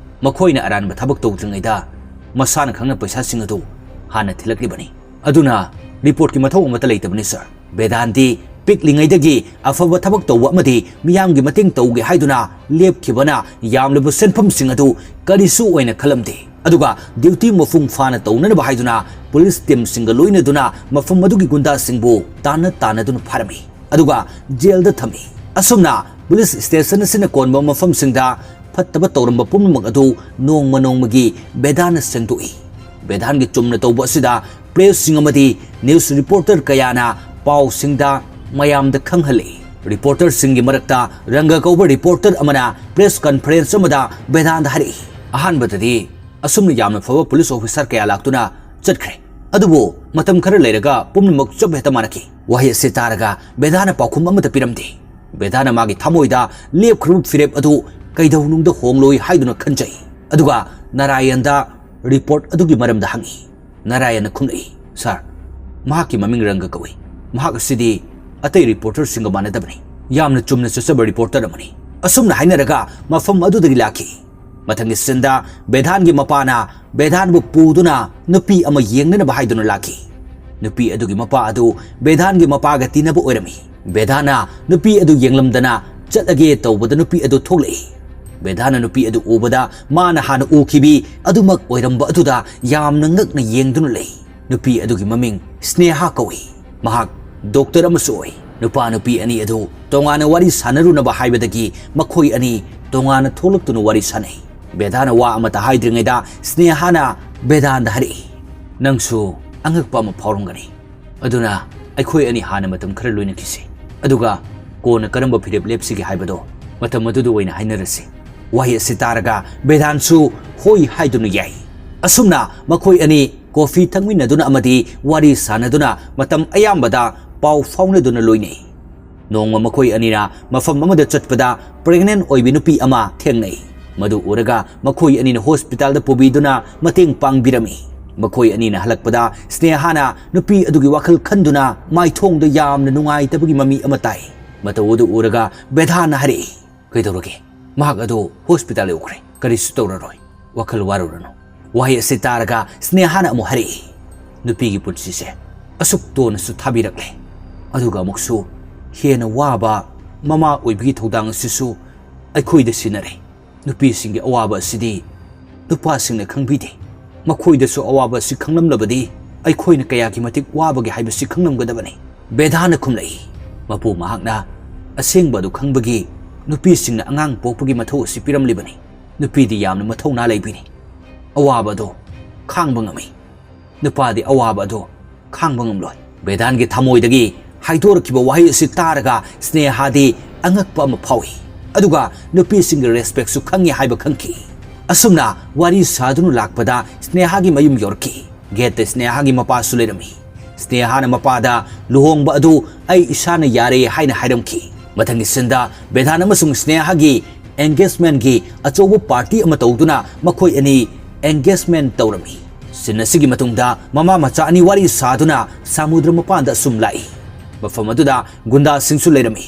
ꯃꯈꯣꯏꯅ ꯑꯔꯥꯟꯕ ꯊꯕꯛ ꯇꯧꯗ꯭ꯔꯤꯉꯩꯗ ꯃꯁꯥꯅ ꯈꯪꯅ ꯄꯩꯁꯥꯁꯤꯡ ꯑꯗꯨ ꯍꯥꯟꯅ ꯊꯤꯜꯂꯛꯂꯤꯕꯅꯤ꯫ ꯑꯗꯨꯅ ꯔꯤꯄꯣꯔꯠꯀꯤ ꯃꯊꯧ ꯑꯃꯠꯇ ꯂꯩꯇꯕꯅꯤ, ꯁꯥꯔ꯫" ꯕꯦꯗꯥꯟꯗꯤ ꯄꯤꯛꯂꯤꯉꯩꯗꯒꯤ ꯑꯐꯕ ꯊꯕꯛ ꯇꯧꯕ ꯑꯃꯗꯤ ꯃꯤꯌꯥꯝꯒꯤ ꯃꯇꯦꯡ ꯇꯧꯒꯦ ꯍꯥꯏꯗꯨꯅ ꯂꯦꯞꯈꯤꯕꯅ ꯌꯥꯝꯂꯕ ꯁꯦꯟꯐꯝꯁꯤꯡ ꯑꯗꯨ ꯀꯔꯤꯁꯨ ꯑꯣꯏꯅ ꯈꯜꯂꯝꯗꯦ꯫ ꯑꯗꯨꯒ ꯗ꯭ꯌꯨꯇꯤ ꯃꯄꯨꯡ ꯐꯥꯅ ꯇꯧꯅꯅꯕ ꯍꯥꯏꯗꯨꯅ ꯄꯨꯂꯤꯁ ꯇꯤꯝꯁꯤꯡꯒ ꯂꯣꯏꯅꯗꯨꯅ ꯃꯐꯝ ꯑꯗꯨꯒꯤ ꯒꯨꯟꯗꯥꯁꯤꯡꯕꯨ ꯇꯥꯟꯅ ꯇꯥꯟꯅꯗꯨꯅ ꯐꯥꯔꯝꯃꯤ꯫ ꯑꯗꯨꯒ ꯖꯦꯜꯗ ꯊꯝꯃꯤ꯫ ꯑꯁꯨꯝꯅ ꯄꯨꯂꯤꯁ ꯁ꯭ꯇꯦꯁꯟ ꯑꯁꯤꯅ ꯀꯣꯟꯕ ꯃꯐꯝꯁꯤꯡꯗ ꯐꯠꯇꯕ ꯇꯧꯔꯝꯕ ꯄꯨꯝꯅꯃꯛ ꯑꯗꯨ ꯅꯣꯡꯃ ꯅꯣꯡꯃꯒꯤ ꯕꯦꯗꯥꯟꯅ ꯁꯦꯡꯗꯣꯛꯏ꯫ ꯕꯦꯗꯥꯟꯒꯤ ꯆꯨꯝꯅ ꯇꯧꯕ ꯑꯁꯤꯗ ꯄ꯭ꯔꯦꯁꯁꯤꯡ ꯑꯃꯗꯤ ꯅ꯭ꯌꯨꯁ ꯔꯤꯄꯣꯔꯇꯔ ꯀꯌꯥꯅ ꯄꯥꯎꯁꯤꯡꯗ ꯃꯌꯥꯝꯗ ꯈꯪꯍꯜꯂꯤ꯫ ꯔꯤꯄꯣꯔꯇꯔꯁꯤꯡꯒꯤ ꯃꯔꯛꯇ ꯔꯪꯒ ꯀꯧꯕ ꯔꯤꯄꯣꯔꯇꯔ ꯑꯃꯅ ꯄ꯭ꯔꯦꯁ ꯀꯟꯐꯔꯦꯟꯁ ꯑꯃꯗ ꯕꯦꯗꯥꯟꯗ ꯍꯥꯏꯔꯛꯏ, "ꯑꯍꯥꯟꯕꯗꯗꯤ ꯑꯁꯨꯝꯅ ꯌꯥꯝꯅ ꯐꯕ ꯄꯨꯂꯤꯁ ꯑꯣꯐꯤꯁꯥꯔ ꯀꯌꯥ ꯂꯥꯛꯇꯨꯅ ꯆꯠꯈ꯭ꯔꯦ꯫ ꯑꯗꯨꯕꯨ ꯃꯇꯝ ꯈꯔ ꯂꯩꯔꯒ ꯄꯨꯝꯅꯃꯛ ꯆꯞ ꯍꯦꯛꯇ ꯃꯥꯟꯅꯈꯤ꯫" ꯋꯥꯍꯩ ꯑꯁꯤ ꯇꯥꯔꯒ ꯕꯦꯗꯥꯅ ꯄꯥꯎꯈꯨꯝ ꯑꯃꯠꯇ ꯄꯤꯔꯝꯗꯦ꯫ ꯕꯦꯗꯥꯅ ꯃꯥꯒꯤ ꯊꯃꯣꯏꯗ ꯂꯦꯞꯈ꯭ꯔꯕ ꯐꯤꯔꯦꯞ ꯑꯗꯨ ꯀꯩꯗꯧꯅꯨꯡꯗ ꯍꯣꯡꯂꯣꯏ ꯍꯥꯏꯗꯨꯅ ꯈꯟꯖꯩ꯫ ꯑꯗꯨꯒ ꯅꯥꯔꯥꯌꯟꯗ ꯔꯤꯄꯣꯔꯠ ꯑꯗꯨꯒꯤ ꯃꯔꯝꯗ ꯍꯪꯏ꯫ ꯅꯥꯔꯥꯌꯟꯅ ꯈꯨꯝꯂꯛꯏ, "ꯁꯥꯔ, ꯃꯍꯥꯛꯀꯤ ꯃꯃꯤꯡ ꯔꯪꯒ ꯀꯧꯏ꯫ ꯃꯍꯥꯛ ꯑꯁꯤꯗꯤ ꯑꯇꯩ ꯔꯤꯄꯣꯔꯇꯔꯁꯤꯡꯒ ꯃꯥꯟꯅꯗꯕꯅꯤ꯫ ꯌꯥꯝꯅ ꯆꯨꯝꯅ ꯆꯠꯆꯕ ꯔꯤꯄꯣꯔꯇꯔ ꯑꯃꯅꯤ꯫" ꯑꯁꯨꯝꯅ ꯍꯥꯏꯅꯔꯒ ꯃꯐꯝ ꯑꯗꯨꯗꯒꯤ ꯂꯥꯛꯈꯤ꯫ ꯃꯊꯪꯒꯤ ꯁꯤꯟꯗ ꯕꯦꯗꯥꯟꯒꯤ ꯃꯄꯥꯅ ꯕꯦꯗꯥꯟꯕꯨ ꯄꯨꯗꯨꯅ ꯅꯨꯄꯤ ꯑꯃ ꯌꯦꯡꯅꯅꯕ ꯍꯥꯏꯗꯨꯅ ꯂꯥꯛꯈꯤ꯫ ꯅꯨꯄꯤ ꯑꯗꯨꯒꯤ ꯃꯄꯥ ꯑꯗꯨ ꯕꯦꯗꯥꯟꯒꯤ ꯃꯄꯥꯒ ꯇꯤꯟꯅꯕ ꯑꯣꯏꯔꯝꯃꯤ꯫ ꯕꯦꯗꯥꯟꯅ ꯅꯨꯄꯤ ꯑꯗꯨ ꯌꯦꯡꯂꯝꯗꯅ ꯆꯠꯂꯒꯦ ꯇꯧꯕꯗ ꯅꯨꯄꯤ ꯑꯗꯨ ꯊꯣꯛꯂꯛꯏ꯫ ꯕꯦꯗꯥꯟꯅ ꯅꯨꯄꯤ ꯑꯗꯨ ꯎꯕꯗ ꯃꯥꯅ ꯍꯥꯟꯅ ꯎꯈꯤꯕꯤ ꯑꯗꯨꯃꯛ ꯑꯣꯏꯔꯝꯕ ꯑꯗꯨꯗ ꯌꯥꯝꯅ ꯉꯛꯅ ꯌꯦꯡꯗꯨꯅ ꯂꯩ꯫ ꯅꯨꯄꯤ ꯑꯗꯨꯒꯤ ꯃꯃꯤꯡ ꯁ꯭ꯅꯦꯍꯥ ꯀꯧꯏ꯫ ꯃꯍꯥꯛ ꯗꯣꯛꯇꯔ ꯑꯃꯁꯨ ꯑꯣꯏ꯫ ꯅꯨꯄꯥ ꯅꯨꯄꯤ ꯑꯅꯤ ꯑꯗꯨ ꯇꯣꯉꯥꯟꯅ ꯋꯥꯔꯤ ꯁꯥꯟꯅꯔꯨꯅꯕ ꯍꯥꯏꯕꯗꯒꯤ ꯃꯈꯣꯏ ꯑꯅꯤ ꯇꯣꯉꯥꯟꯅ ꯊꯣꯛꯂꯛꯇꯨꯅ ꯋꯥꯔꯤ ꯁꯥꯟꯅꯩ꯫ ꯕꯦꯗꯥꯅ ꯋꯥ ꯑꯃꯠꯇ ꯍꯥꯏꯗ꯭ꯔꯤꯉꯩꯗ ꯁ꯭ꯅꯦꯍꯥꯅ ꯕꯦꯗꯥꯟꯗ ꯍꯥꯏꯔꯛꯏ, "ꯅꯪꯁꯨ ꯑꯉꯛꯄ ꯑꯃ ꯐꯥꯎꯔꯝꯒꯅꯤ꯫ ꯑꯗꯨꯅ ꯑꯩꯈꯣꯏ ꯑꯅꯤ ꯍꯥꯟꯅ ꯃꯇꯝ ꯈꯔ ꯂꯣꯏꯅꯈꯤꯁꯤ꯫ ꯑꯗꯨꯒ ꯀꯣꯟꯅ ꯀꯔꯝꯕ ꯐꯤꯔꯦꯞ ꯂꯦꯞꯁꯤꯒꯦ ꯍꯥꯏꯕꯗꯣ ꯃꯇꯝ ꯑꯗꯨꯗ ꯑꯣꯏꯅ ꯍꯥꯏꯅꯔꯁꯤ꯫" ꯋꯥꯍꯩ ꯑꯁꯤ ꯇꯥꯔꯒ ꯕꯦꯗꯥꯟꯁꯨ ꯍꯣꯏ ꯍꯥꯏꯗꯨꯅ ꯌꯥꯏ꯫ ꯑꯁꯨꯝꯅ ꯃꯈꯣꯏ ꯑꯅꯤ ꯀꯣꯐꯤ ꯊꯛꯃꯤꯟꯅꯗꯨꯅ ꯑꯃꯗꯤ ꯋꯥꯔꯤ ꯁꯥꯟꯅꯗꯨꯅ ꯃꯇꯝ ꯑꯌꯥꯝꯕꯗ ꯄꯥꯎ ꯐꯥꯎꯅꯗꯨꯅ ꯂꯣꯏꯅꯩ꯫ ꯅꯣꯡꯃ ꯃꯈꯣꯏ ꯑꯅꯤꯅ ꯃꯐꯝ ꯑꯃꯗ ꯆꯠꯄꯗ pregnant ꯑꯣꯏꯕꯤ ꯅꯨꯄꯤ ꯑꯃ ꯊꯦꯡꯅꯩ꯫ ꯃꯗꯨ ꯎꯔꯒ ꯃꯈꯣꯏ ꯑꯅꯤꯅ ꯍꯣꯁꯄꯤꯇꯥꯜꯗ ꯄꯨꯕꯤꯗꯨꯅ ꯃꯇꯦꯡ ꯄꯥꯡꯕꯤꯔꯝꯃꯤ꯫ ꯃꯈꯣꯏ ꯑꯅꯤꯅ ꯍꯜꯂꯛꯄꯗ ꯁ꯭ꯅꯦꯍꯥꯅ ꯅꯨꯄꯤ ꯑꯗꯨꯒꯤ ꯋꯥꯈꯜ ꯈꯟꯗꯨꯅ ꯃꯥꯏꯊꯣꯡꯗ ꯌꯥꯝꯅ ꯅꯨꯡꯉꯥꯏꯇꯕꯒꯤ ꯃꯃꯤ ꯑꯃ ꯇꯥꯏ꯫ ꯃꯇꯧ ꯑꯗꯨ ꯎꯔꯒ ꯕꯦꯗꯥꯟꯅ ꯍꯥꯏꯔꯛꯏ, "ꯀꯩꯗꯧꯔꯒꯦ? ꯃꯍꯥꯛ ꯑꯗꯨ ꯍꯣꯁꯄꯤꯇꯥꯜ ꯌꯧꯈ꯭ꯔꯦ꯫ ꯀꯔꯤꯁꯨ ꯇꯧꯔꯔꯣꯏ꯫ ꯋꯥꯈꯜ ꯋꯥꯔꯨꯔꯅꯨ꯫" ꯋꯥꯍꯩ ꯑꯁꯤ ꯇꯥꯔꯒ ꯁ꯭ꯅꯦꯍꯥꯅ ꯑꯃꯨꯛ ꯍꯥꯏꯔꯛꯏ, "ꯅꯨꯄꯤꯒꯤ ꯄꯨꯟꯁꯤꯁꯦ ꯑꯁꯨꯛ ꯇꯣꯟꯅꯁꯨ ꯊꯥꯕꯤꯔꯛꯂꯦ, ꯑꯗꯨꯒ ꯑꯃꯨꯛꯁꯨ ꯍꯦꯟꯅ ꯋꯥꯕ ꯃꯃꯥ ꯑꯣꯏꯕꯒꯤ ꯊꯧꯗꯥꯡ ꯑꯁꯤꯁꯨ ꯑꯩꯈꯣꯏꯗ ꯁꯤꯟꯅꯔꯦ꯫ ꯅꯨꯄꯤꯁꯤꯡꯒꯤ ꯑꯋꯥꯕ ꯑꯁꯤꯗꯤ ꯅꯨꯄꯥꯁꯤꯡꯅ ꯈꯪꯕꯤꯗꯦ꯫ ꯃꯈꯣꯏꯗꯁꯨ ꯑꯋꯥꯕ ꯑꯁꯤ ꯈꯪꯂꯝꯂꯕꯗꯤ ꯑꯩꯈꯣꯏꯅ ꯀꯌꯥꯒꯤ ꯃꯇꯤꯛ ꯋꯥꯕꯒꯦ ꯍꯥꯏꯕꯁꯤ ꯈꯪꯂꯝꯒꯗꯕꯅꯤ꯫" ꯕꯦꯗꯥꯅ ꯈꯨꯝꯂꯛꯏ, "ꯃꯄꯨ ꯃꯍꯥꯛꯅ ꯑꯁꯦꯡꯕ ꯑꯗꯨ ꯈꯪꯕꯒꯤ ꯅꯨꯄꯤꯁꯤꯡꯅ ꯑꯉꯥꯡ ꯄꯣꯛꯄꯒꯤ ꯃꯊꯧ ꯑꯁꯤ ꯄꯤꯔꯝꯂꯤꯕꯅꯤ꯫ ꯅꯨꯄꯤꯗꯤ ꯌꯥꯝꯅ ꯃꯊꯧꯅꯥ ꯂꯩꯕꯤꯅꯤ꯫ ꯑꯋꯥꯕ ꯑꯗꯨ ꯈꯥꯡꯕ ꯉꯝꯃꯤ꯫ ꯅꯨꯄꯥꯗꯤ ꯑꯋꯥꯕ ꯑꯗꯨ ꯈꯥꯡꯕ ꯉꯝꯂꯣꯏ꯫" ꯕꯦꯗꯥꯟꯒꯤ ꯊꯃꯣꯏꯗꯒꯤ ꯍꯥꯏꯗꯣꯔꯛꯈꯤꯕ ꯋꯥꯍꯩ ꯑꯁꯤ ꯇꯥꯔꯒ ꯁ꯭ꯅꯦꯍꯥꯗꯤ ꯑꯉꯛꯄ ꯑꯃ ꯐꯥꯎꯏ, ꯑꯗꯨꯒ ꯅꯨꯄꯤꯁꯤꯡꯒꯤ ꯔꯦꯁꯄꯦꯛꯁꯨ ꯈꯪꯉꯤ ꯍꯥꯏꯕ ꯈꯪꯈꯤ꯫ ꯑꯁꯨꯝꯅ ꯋꯥꯔꯤ ꯁꯥꯗꯨꯅ ꯂꯥꯛꯄꯗ ꯁ꯭ꯅꯦꯍꯥꯒꯤ ꯃꯌꯨꯝ ꯌꯧꯔꯛꯈꯤ꯫ ꯒꯦꯠꯇ ꯁ꯭ꯅꯦꯍꯥꯒꯤ ꯃꯄꯥꯁꯨ ꯂꯩꯔꯝꯃꯤ꯫ ꯁ꯭ꯅꯦꯍꯥꯅ ꯃꯄꯥꯗ, "ꯂꯨꯍꯣꯡꯕ ꯑꯗꯨ ꯑꯩ ꯏꯁꯥꯅ ꯌꯥꯔꯦ" ꯍꯥꯏꯅ ꯍꯥꯏꯔꯝꯈꯤ꯫ ꯃꯊꯪꯒꯤ ꯁꯤꯟꯗ ꯕꯦꯗꯥꯟ ꯑꯃꯁꯨꯡ ꯁ꯭ꯅꯦꯍꯥꯒꯤ engagementꯒꯤ ꯑꯆꯧꯕ ꯄꯥꯔꯇꯤ ꯑꯃ ꯇꯧꯗꯨꯅ ꯃꯈꯣꯏ ꯑꯅꯤ engagement ꯇꯧꯔꯝꯃꯤ꯫ ꯁꯤꯟ ꯑꯁꯤꯒꯤ ꯃꯇꯨꯡꯗ ꯃꯃꯥ ꯃꯆꯥ ꯑꯅꯤ ꯋꯥꯔꯤ ꯁꯥꯗꯨꯅ ꯁꯃꯨꯗ꯭ꯔ ꯃꯄꯥꯟꯗ ꯑꯁꯨꯝ ꯂꯥꯛꯏ꯫ ꯃꯐꯝ ꯑꯗꯨꯗ ꯒꯨꯟꯗꯥꯁꯤꯡꯁꯨ ꯂꯩꯔꯝꯃꯤ꯫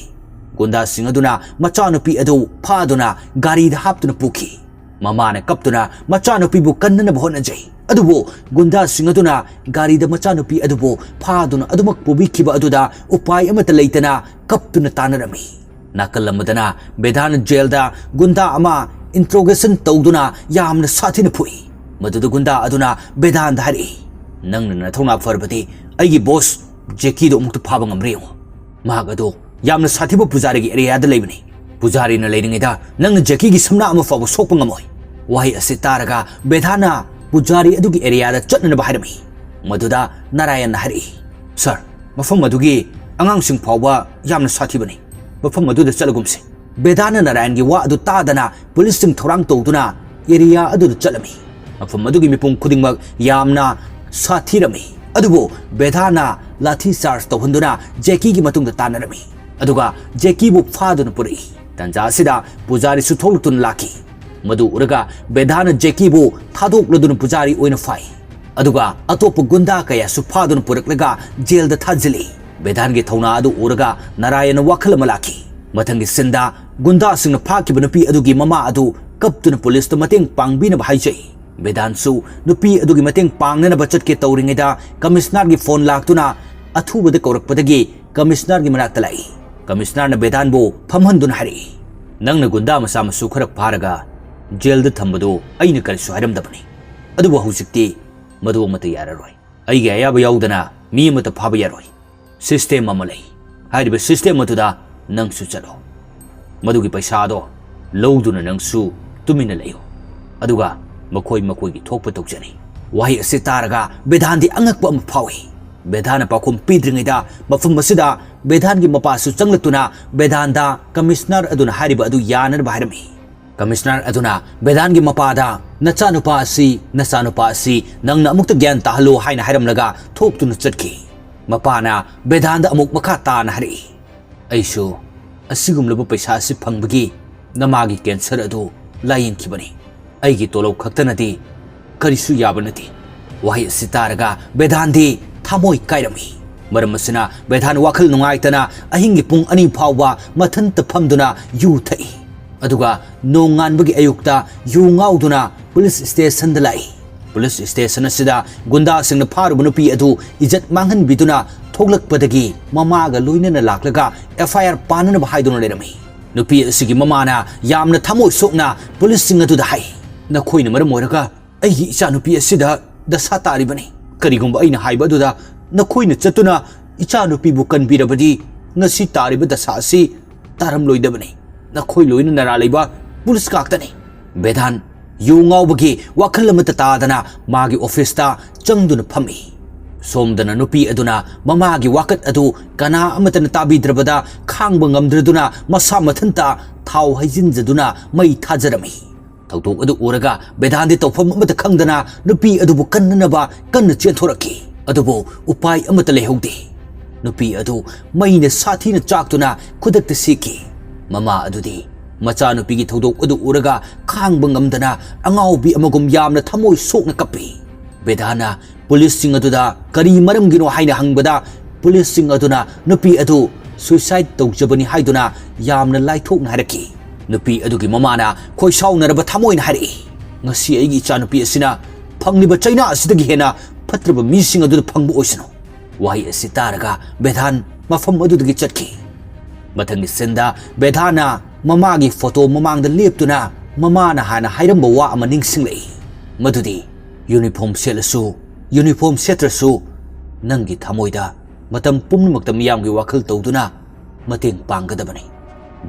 ꯒꯨꯟꯗꯥꯁꯤꯡ ꯑꯗꯨꯅ ꯃꯆꯥꯅꯨꯄꯤ ꯑꯗꯨ ꯐꯥꯗꯨꯅ ꯒꯥꯔꯤꯗ ꯍꯥꯞꯇꯨꯅ ꯄꯨꯈꯤ꯫ ꯃꯃꯥꯅ ꯀꯞꯇꯨꯅ ꯃꯆꯥꯅꯨꯄꯤꯕꯨ ꯀꯟꯅꯅꯕ ꯍꯣꯠꯅꯖꯩ, ꯑꯗꯨꯕꯨ ꯒꯨꯟꯗꯥꯁꯤꯡ ꯑꯗꯨꯅ ꯒꯥꯔꯤꯗ ꯃꯆꯥꯅꯨꯄꯤ ꯑꯗꯨꯕꯨ ꯐꯥꯗꯨꯅ ꯑꯗꯨꯃꯛ ꯄꯨꯕꯤꯈꯤꯕ ꯑꯗꯨꯗ ꯎꯄꯥꯏ ꯑꯃꯠꯇ ꯂꯩꯇꯅ ꯀꯞꯇꯨꯅ ꯇꯥꯟꯅꯔꯝꯃꯤ꯫ ꯅꯥꯀꯜ ꯑꯃꯗꯅ ꯕꯦꯗꯥꯟ ꯖꯦꯜꯗ ꯒꯨꯟꯗꯥ ꯑꯃ interrogation ꯇꯧꯗꯨꯅ ꯌꯥꯝꯅ ꯁꯥꯊꯤꯅ ꯐꯨꯏ꯫ ꯃꯗꯨꯗ ꯒꯨꯟꯗꯥ ꯑꯗꯨꯅ ꯕꯦꯗꯥꯟꯗ ꯍꯥꯏꯔꯛꯏ, "ꯅꯪꯅ ꯅꯊꯧꯅꯥ ꯐꯔꯕꯗꯤ ꯑꯩꯒꯤ ꯕꯣꯁ ꯖꯦꯀꯤꯗꯣ ꯑꯃꯨꯛꯇ ꯐꯥꯕ ꯉꯝꯕ꯭ꯔꯥ ꯌꯦꯡꯉꯨ꯫ ꯃꯍꯥꯛ ꯑꯗꯨ ꯌꯥꯝꯅ ꯁꯥꯊꯤꯕ ꯄꯨꯖꯥꯔꯤꯒꯤ ꯑꯦꯔꯤꯌꯥꯗ ꯂꯩꯕꯅꯤ꯫ ꯄꯨꯖꯥꯔꯤꯅ ꯂꯩꯔꯤꯉꯩꯗ ꯅꯪꯅ ꯖꯦꯀꯤꯒꯤ ꯁꯝꯅꯥ ꯑꯃ ꯐꯥꯎꯕ ꯁꯣꯛꯄ ꯉꯝꯃꯣꯏ꯫" ꯋꯥꯍꯩ ꯑꯁꯤ ꯇꯥꯔꯒ ꯕꯦꯗꯥꯟꯅ ꯄꯨꯖꯥꯔꯤ ꯑꯗꯨꯒꯤ ꯑꯦꯔꯤꯌꯥꯗ ꯆꯠꯅꯅꯕ ꯍꯥꯏꯔꯝꯃꯤ꯫ ꯃꯗꯨꯗ ꯅꯥꯔꯥꯌꯟꯅ ꯍꯥꯏꯔꯛꯏ, "ꯁꯥꯔ, ꯃꯐꯝ ꯑꯗꯨꯒꯤ ꯑꯉꯥꯡꯁꯤꯡ ꯐꯥꯎꯕ ꯌꯥꯝꯅ ꯁꯥꯊꯤꯕꯅꯤ꯫ ꯃꯐꯝ ꯑꯗꯨꯗ ꯆꯠꯂꯒꯨꯝꯁꯤ꯫" ꯕꯦꯗꯥꯟꯅ ꯅꯥꯔꯥꯌꯟꯒꯤ ꯋꯥ ꯑꯗꯨ ꯇꯥꯗꯅ ꯄꯨꯂꯤꯁꯁꯤꯡ ꯊꯧꯔꯥꯡ ꯇꯧꯗꯨꯅ ꯑꯦꯔꯤꯌꯥ ꯑꯗꯨꯗ ꯆꯠꯂꯝꯃꯤ꯫ ꯃꯐꯝ ꯑꯗꯨꯒꯤ ꯃꯤꯄꯨꯝ ꯈꯨꯗꯤꯡꯃꯛ ꯌꯥꯝꯅ ꯁꯥꯊꯤꯔꯝꯃꯤ꯫ ꯑꯗꯨꯕꯨ ꯕꯦꯙꯥꯅ ꯂꯥꯊꯤ ꯆꯥꯔꯖ ꯇꯧꯍꯟꯗꯨꯅ ꯖꯦꯀꯤꯒꯤ ꯃꯇꯨꯡꯗ ꯇꯥꯟꯅꯔꯝꯃꯤ꯫ ꯑꯗꯨꯒ ꯖꯦꯀꯤꯕꯨ ꯐꯥꯗꯨꯅ ꯄꯨꯔꯛꯏ꯫ ꯇꯟꯖꯥ ꯑꯁꯤꯗ ꯄꯨꯖꯥꯔꯤꯁꯨ ꯊꯣꯛꯂꯛꯇꯨꯅ ꯂꯥꯛꯈꯤ꯫ ꯃꯗꯨ ꯎꯔꯒ ꯕꯦꯙꯥꯅ ꯖꯦꯀꯤꯕꯨ ꯊꯥꯗꯣꯛꯂꯗꯨꯅ ꯄꯨꯖꯥꯔꯤ ꯑꯣꯏꯅ ꯐꯥꯏ꯫ ꯑꯗꯨꯒ ꯑꯇꯣꯞꯄ ꯒꯨꯟꯗꯥ ꯀꯌꯥꯁꯨ ꯐꯥꯗꯨꯅ ꯄꯨꯔꯛꯂꯒ ꯖꯦꯜꯗ ꯊꯥꯖꯤꯜꯂꯤ꯫ ꯕꯦꯙꯥꯟꯒꯤ ꯊꯧꯅꯥ ꯑꯗꯨ ꯎꯔꯒ ꯅꯥꯔꯥꯌꯟꯅ ꯋꯥꯈꯜ ꯑꯃ ꯂꯥꯛꯈꯤ꯫ ꯃꯊꯪꯒꯤ ꯁꯤꯟꯗ ꯒꯨꯟꯗꯥꯁꯤꯡꯅ ꯐꯥꯈꯤꯕ ꯅꯨꯄꯤ ꯑꯗꯨꯒꯤ ꯃꯃꯥ ꯑꯗꯨ ꯀꯞꯇꯨꯅ ꯄꯨꯂꯤꯁꯇ ꯃꯇꯦꯡ ꯄꯥꯡꯕꯤꯅꯕ ꯍꯥꯏꯖꯩ꯫ ꯕꯦꯙꯥꯟꯁꯨ ꯅꯨꯄꯤ ꯑꯗꯨꯒꯤ ꯃꯇꯦꯡ ꯄꯥꯡꯅꯅꯕ ꯆꯠꯀꯦ ꯇꯧꯔꯤꯉꯩꯗ ꯀꯃꯤꯁꯅꯔꯒꯤ ꯐꯣꯟ ꯂꯥꯛꯇꯨꯅ ꯑꯊꯨꯕꯗ ꯀꯧꯔꯛꯄꯗꯒꯤ ꯀꯃꯤꯁꯅꯔꯒꯤ ꯃꯅꯥꯛꯇ ꯂꯥꯛꯏ꯫ ꯀꯃꯤꯁꯅꯔꯅ ꯕꯦꯙꯥꯟꯕꯨ ꯐꯝꯍꯟꯗꯨꯅ ꯍꯥꯏꯔꯛꯏ, "ꯅꯪꯅ ꯒꯨꯟꯗꯥ ꯃꯆꯥ ꯃꯁꯨ ꯈꯔ ꯐꯥꯔꯒ ꯖꯦꯜꯗ ꯊꯝꯕꯗꯨ ꯑꯩꯅ ꯀꯔꯤꯁꯨ ꯍꯥꯏꯔꯝꯗꯕꯅꯤ꯫ ꯑꯗꯨꯕꯨ ꯍꯧꯖꯤꯛꯇꯤ ꯃꯗꯨ ꯑꯃꯠꯇ ꯌꯥꯔꯔꯣꯏ꯫ ꯑꯩꯒꯤ ꯑꯌꯥꯕ ꯌꯥꯎꯗꯅ ꯃꯤ ꯑꯃꯠꯇ ꯐꯥꯕ ꯌꯥꯔꯣꯏ꯫ ꯁꯤꯁꯇꯦꯝ ꯑꯃ ꯂꯩ꯫ ꯍꯥꯏꯔꯤꯕ ꯁꯤꯁꯇꯦꯝ ꯑꯗꯨꯗ ꯅꯪꯁꯨ ꯆꯠꯂꯣ꯫ ꯃꯗꯨꯒꯤ ꯄꯩꯁꯥꯗꯣ ꯂꯧꯗꯨꯅ ꯅꯪꯁꯨ ꯇꯨꯃꯤꯟꯅ ꯂꯩꯌꯨ꯫ ꯑꯗꯨꯒ ꯃꯈꯣꯏ ꯃꯈꯣꯏꯒꯤ ꯊꯣꯛꯄ ꯇꯧꯖꯅꯤ꯫" ꯋꯥꯍꯩ ꯑꯁꯤ ꯇꯥꯔꯒ ꯕꯦꯙꯥꯟꯗꯤ ꯑꯉꯛꯄ ꯑꯃ ꯐꯥꯎꯏ꯫ ꯕꯦꯙꯥꯟꯅ ꯄꯥꯎꯈꯨꯝ ꯄꯤꯗ꯭ꯔꯤꯉꯩꯗ ꯃꯐꯝ ꯑꯁꯤꯗ ꯕꯦꯙꯥꯟꯒꯤ ꯃꯄꯥꯁꯨ ꯆꯪꯂꯛꯇꯨꯅ ꯕꯦꯙꯥꯟꯗ ꯀꯃꯤꯁꯅꯔ ꯑꯗꯨꯅ ꯍꯥꯏꯔꯤꯕ ꯑꯗꯨ ꯌꯥꯅꯅꯕ ꯍꯥꯏꯔꯝꯃꯤ꯫ ꯀꯃꯤꯁꯅꯔ ꯑꯗꯨꯅ ꯕꯦꯙꯥꯟꯒꯤ ꯃꯄꯥꯗ, "ꯅꯆꯥꯅꯨꯄꯥ ꯑꯁꯤ, ꯅꯆꯥꯅꯨꯄꯥ ꯑꯁꯤ ꯅꯪꯅ ꯑꯃꯨꯛꯇ ꯒ꯭ꯌꯥꯟ ꯇꯥꯍꯜꯂꯨ" ꯍꯥꯏꯅ ꯍꯥꯏꯔꯝꯂꯒ ꯊꯣꯛꯇꯨꯅ ꯆꯠꯈꯤ꯫ ꯃꯄꯥꯅ ꯕꯦꯙꯥꯟꯗ ꯑꯃꯨꯛ ꯃꯈꯥ ꯇꯥꯅ ꯍꯥꯏꯔꯛꯏ, "ꯑꯩꯁꯨ ꯑꯁꯤꯒꯨꯝꯂꯕ ꯄꯩꯁꯥ ꯑꯁꯤ ꯐꯪꯕꯒꯤ ꯅꯃꯥꯒꯤ ꯀꯦꯟꯁꯔ ꯑꯗꯨ ꯂꯥꯌꯦꯡꯈꯤꯕꯅꯤ꯫ ꯑꯩꯒꯤ ꯇꯣꯂꯣꯞ ꯈꯛꯇꯅꯗꯤ ꯀꯔꯤꯁꯨ ꯌꯥꯕ ꯅꯠꯇꯦ꯫" ꯋꯥꯍꯩ ꯑꯁꯤ ꯇꯥꯔꯒ ꯕꯦꯙꯥꯟꯗꯤ ꯊꯃꯣꯏ ꯀꯥꯏꯔꯝꯃꯤ꯫ ꯃꯔꯝ ꯑꯁꯤꯅ ꯕꯦꯙꯥꯟ ꯋꯥꯈꯜ ꯅꯨꯡꯉꯥꯏꯇꯅ ꯑꯍꯤꯡꯒꯤ ꯄꯨꯡ ꯑꯅꯤ ꯐꯥꯎꯕ ꯃꯊꯟꯇ ꯐꯝꯗꯨꯅ ꯌꯨ ꯊꯛꯏ꯫ ꯑꯗꯨꯒ ꯅꯣꯡꯉꯥꯟꯕꯒꯤ ꯑꯌꯨꯛꯇ ꯌꯨ ꯉꯥꯎꯗꯨꯅ ꯄꯨꯂꯤꯁ ꯁ꯭ꯇꯦꯁꯟꯗ ꯂꯥꯛꯏ꯫ ꯄꯨꯂꯤꯁ ꯁ꯭ꯇꯦꯁꯟ ꯑꯁꯤꯗ ꯒꯨꯟꯗꯥꯁꯤꯡꯅ ꯐꯥꯔꯨꯕ ꯅꯨꯄꯤ ꯑꯗꯨ ꯏꯖꯠ ꯃꯥꯡꯍꯟꯕꯤꯗꯨꯅ ꯊꯣꯛꯂꯛꯄꯗꯒꯤ ꯃꯃꯥꯒ ꯂꯣꯏꯅꯅ ꯂꯥꯛꯂꯒ ꯑꯦꯐ ꯑꯥꯏ ꯑꯥꯔ ꯄꯥꯟꯅꯅꯕ ꯍꯥꯏꯗꯨꯅ ꯂꯩꯔꯝꯃꯤ꯫ ꯅꯨꯄꯤ ꯑꯁꯤꯒꯤ ꯃꯃꯥꯅ ꯌꯥꯝꯅ ꯊꯃꯣꯏ ꯁꯣꯛꯅ ꯄꯨꯂꯤꯁꯁꯤꯡ ꯑꯗꯨꯗ ꯍꯥꯏ, "ꯅꯈꯣꯏꯅ ꯃꯔꯝ ꯑꯣꯏꯔꯒ ꯑꯩꯒꯤ ꯏꯆꯥꯅꯨꯄꯤ ꯑꯁꯤꯗ ꯗꯁꯥ ꯇꯥꯔꯤꯕꯅꯤ꯫ ꯀꯔꯤꯒꯨꯝꯕ ꯑꯩꯅ ꯍꯥꯏꯕ ꯑꯗꯨꯗ ꯅꯈꯣꯏꯅ ꯆꯠꯇꯨꯅ ꯏꯆꯥꯅꯨꯄꯤꯕꯨ ꯀꯟꯕꯤꯔꯕꯗꯤ ꯉꯁꯤ ꯇꯥꯔꯤꯕ ꯗꯁꯥ ꯑꯁꯤ ꯇꯥꯔꯝꯂꯣꯏꯗꯕꯅꯤ꯫ ꯅꯈꯣꯏ ꯂꯣꯏꯅ ꯅꯔꯥ ꯂꯩꯕ ꯄꯨꯂꯤꯁ ꯉꯥꯛꯇꯅꯤ꯫" ꯕꯦꯙꯥꯟ ꯌꯨ ꯉꯥꯎꯕꯒꯤ ꯋꯥꯈꯜ ꯑꯃꯠꯇ ꯇꯥꯗꯅ ꯃꯥꯒꯤ ꯑꯣꯐꯤꯁꯇ ꯆꯪꯗꯨꯅ ꯐꯝꯃꯤ꯫ ꯁꯣꯝꯗꯅ ꯅꯨꯄꯤ ꯑꯗꯨꯅ ꯃꯃꯥꯒꯤ ꯋꯥꯀꯠ ꯑꯗꯨ ꯀꯅꯥ ꯑꯃꯠꯇꯅ ꯇꯥꯕꯤꯗ꯭ꯔꯕꯗ ꯈꯥꯡꯕ ꯉꯝꯗ꯭ꯔꯗꯨꯅ ꯃꯁꯥ ꯃꯊꯟꯇ ꯊꯥꯎ ꯍꯩꯖꯤꯟꯖꯗꯨꯅ ꯃꯩ ꯊꯥꯖꯔꯝꯃꯤ꯫ ꯊꯧꯗꯣꯛ ꯑꯗꯨ ꯎꯔꯒ ꯕꯦꯗꯥꯟꯗꯤ ꯇꯧꯐꯝ ꯑꯃꯠꯇ ꯈꯪꯗꯅ ꯅꯨꯄꯤ ꯑꯗꯨꯕꯨ ꯀꯟꯅꯅꯕ ꯀꯟꯅ ꯆꯦꯟꯊꯣꯔꯛꯈꯤ꯫ ꯑꯗꯨꯕꯨ ꯎꯄꯥꯏ ꯑꯃꯠꯇ ꯂꯩꯍꯧꯗꯦ꯫ ꯅꯨꯄꯤ ꯑꯗꯨ ꯃꯩꯅ ꯁꯥꯊꯤꯅ ꯆꯥꯛꯇꯨꯅ ꯈꯨꯗꯛꯇ ꯁꯤꯈꯤ꯫ ꯃꯃꯥ ꯑꯗꯨꯗꯤ ꯃꯆꯥꯅꯨꯄꯤꯒꯤ ꯊꯧꯗꯣꯛ ꯑꯗꯨ ꯎꯔꯒ ꯈꯥꯡꯕ ꯉꯝꯗꯅ ꯑꯉꯥꯎꯕꯤ ꯑꯃꯒꯨꯝ ꯌꯥꯝꯅ ꯊꯃꯣꯏ ꯁꯣꯛꯅ ꯀꯞꯄꯤ꯫ ꯕꯦꯗꯥꯅ ꯄꯨꯂꯤꯁꯁꯤꯡ ꯑꯗꯨꯗ ꯀꯔꯤ ꯃꯔꯝꯒꯤꯅꯣ ꯍꯥꯏꯅ ꯍꯪꯕꯗ, ꯄꯨꯂꯤꯁꯁꯤꯡ ꯑꯗꯨꯅ ꯅꯨꯄꯤ ꯑꯗꯨ suicide ꯇꯧꯖꯕꯅꯤ ꯍꯥꯏꯗꯨꯅ ꯌꯥꯝꯅ ꯂꯥꯏꯊꯣꯛꯅ ꯍꯥꯏꯔꯛꯈꯤ꯫ ꯅꯨꯄꯤ ꯑꯗꯨꯒꯤ ꯃꯃꯥꯅ ꯈꯣꯏꯁꯥꯎꯅꯔꯕ ꯊꯃꯣꯏꯅ ꯍꯥꯏꯔꯛꯏ, "ꯉꯁꯤ ꯑꯩꯒꯤ ꯏꯆꯥꯅꯨꯄꯤ ꯑꯁꯤꯅ ꯐꯪꯂꯤꯕ ꯆꯩꯅꯥ ꯑꯁꯤꯗꯒꯤ ꯍꯦꯟꯅ ꯐꯠꯇ꯭ꯔꯕ ꯃꯤꯁꯤꯡ ꯑꯗꯨꯗ ꯐꯪꯕ ꯑꯣꯏꯁꯅꯨ"꯫ ꯋꯥꯍꯩ ꯑꯁꯤ ꯇꯥꯔꯒ ꯕꯦꯗꯥꯟ ꯃꯐꯝ ꯑꯗꯨꯗꯒꯤ ꯆꯠꯈꯤ꯫ ꯃꯊꯪꯒꯤ ꯁꯤꯟꯗ ꯕꯦꯗꯥꯅ ꯃꯃꯥꯒꯤ ꯐꯣꯇꯣ ꯃꯃꯥꯡꯗ ꯂꯦꯞꯇꯨꯅ ꯃꯃꯥꯅ ꯍꯥꯟꯅ ꯍꯥꯏꯔꯝꯕ ꯋꯥ ꯑꯃ ꯅꯤꯡꯁꯤꯡꯂꯛꯏ, ꯃꯗꯨꯗꯤ, "ꯌꯨꯅꯤꯐꯣꯔꯝ ꯁꯦꯠꯂꯁꯨ, ꯌꯨꯅꯤꯐꯣꯔꯝ ꯁꯦꯠꯇ꯭ꯔꯁꯨ, ꯅꯪꯒꯤ ꯊꯃꯣꯏꯗ ꯃꯇꯝ ꯄꯨꯝꯅꯃꯛꯇ ꯃꯤꯌꯥꯝꯒꯤ ꯋꯥꯈꯜ ꯇꯧꯗꯨꯅ ꯃꯇꯦꯡ ꯄꯥꯡꯒꯗꯕꯅꯤ"꯫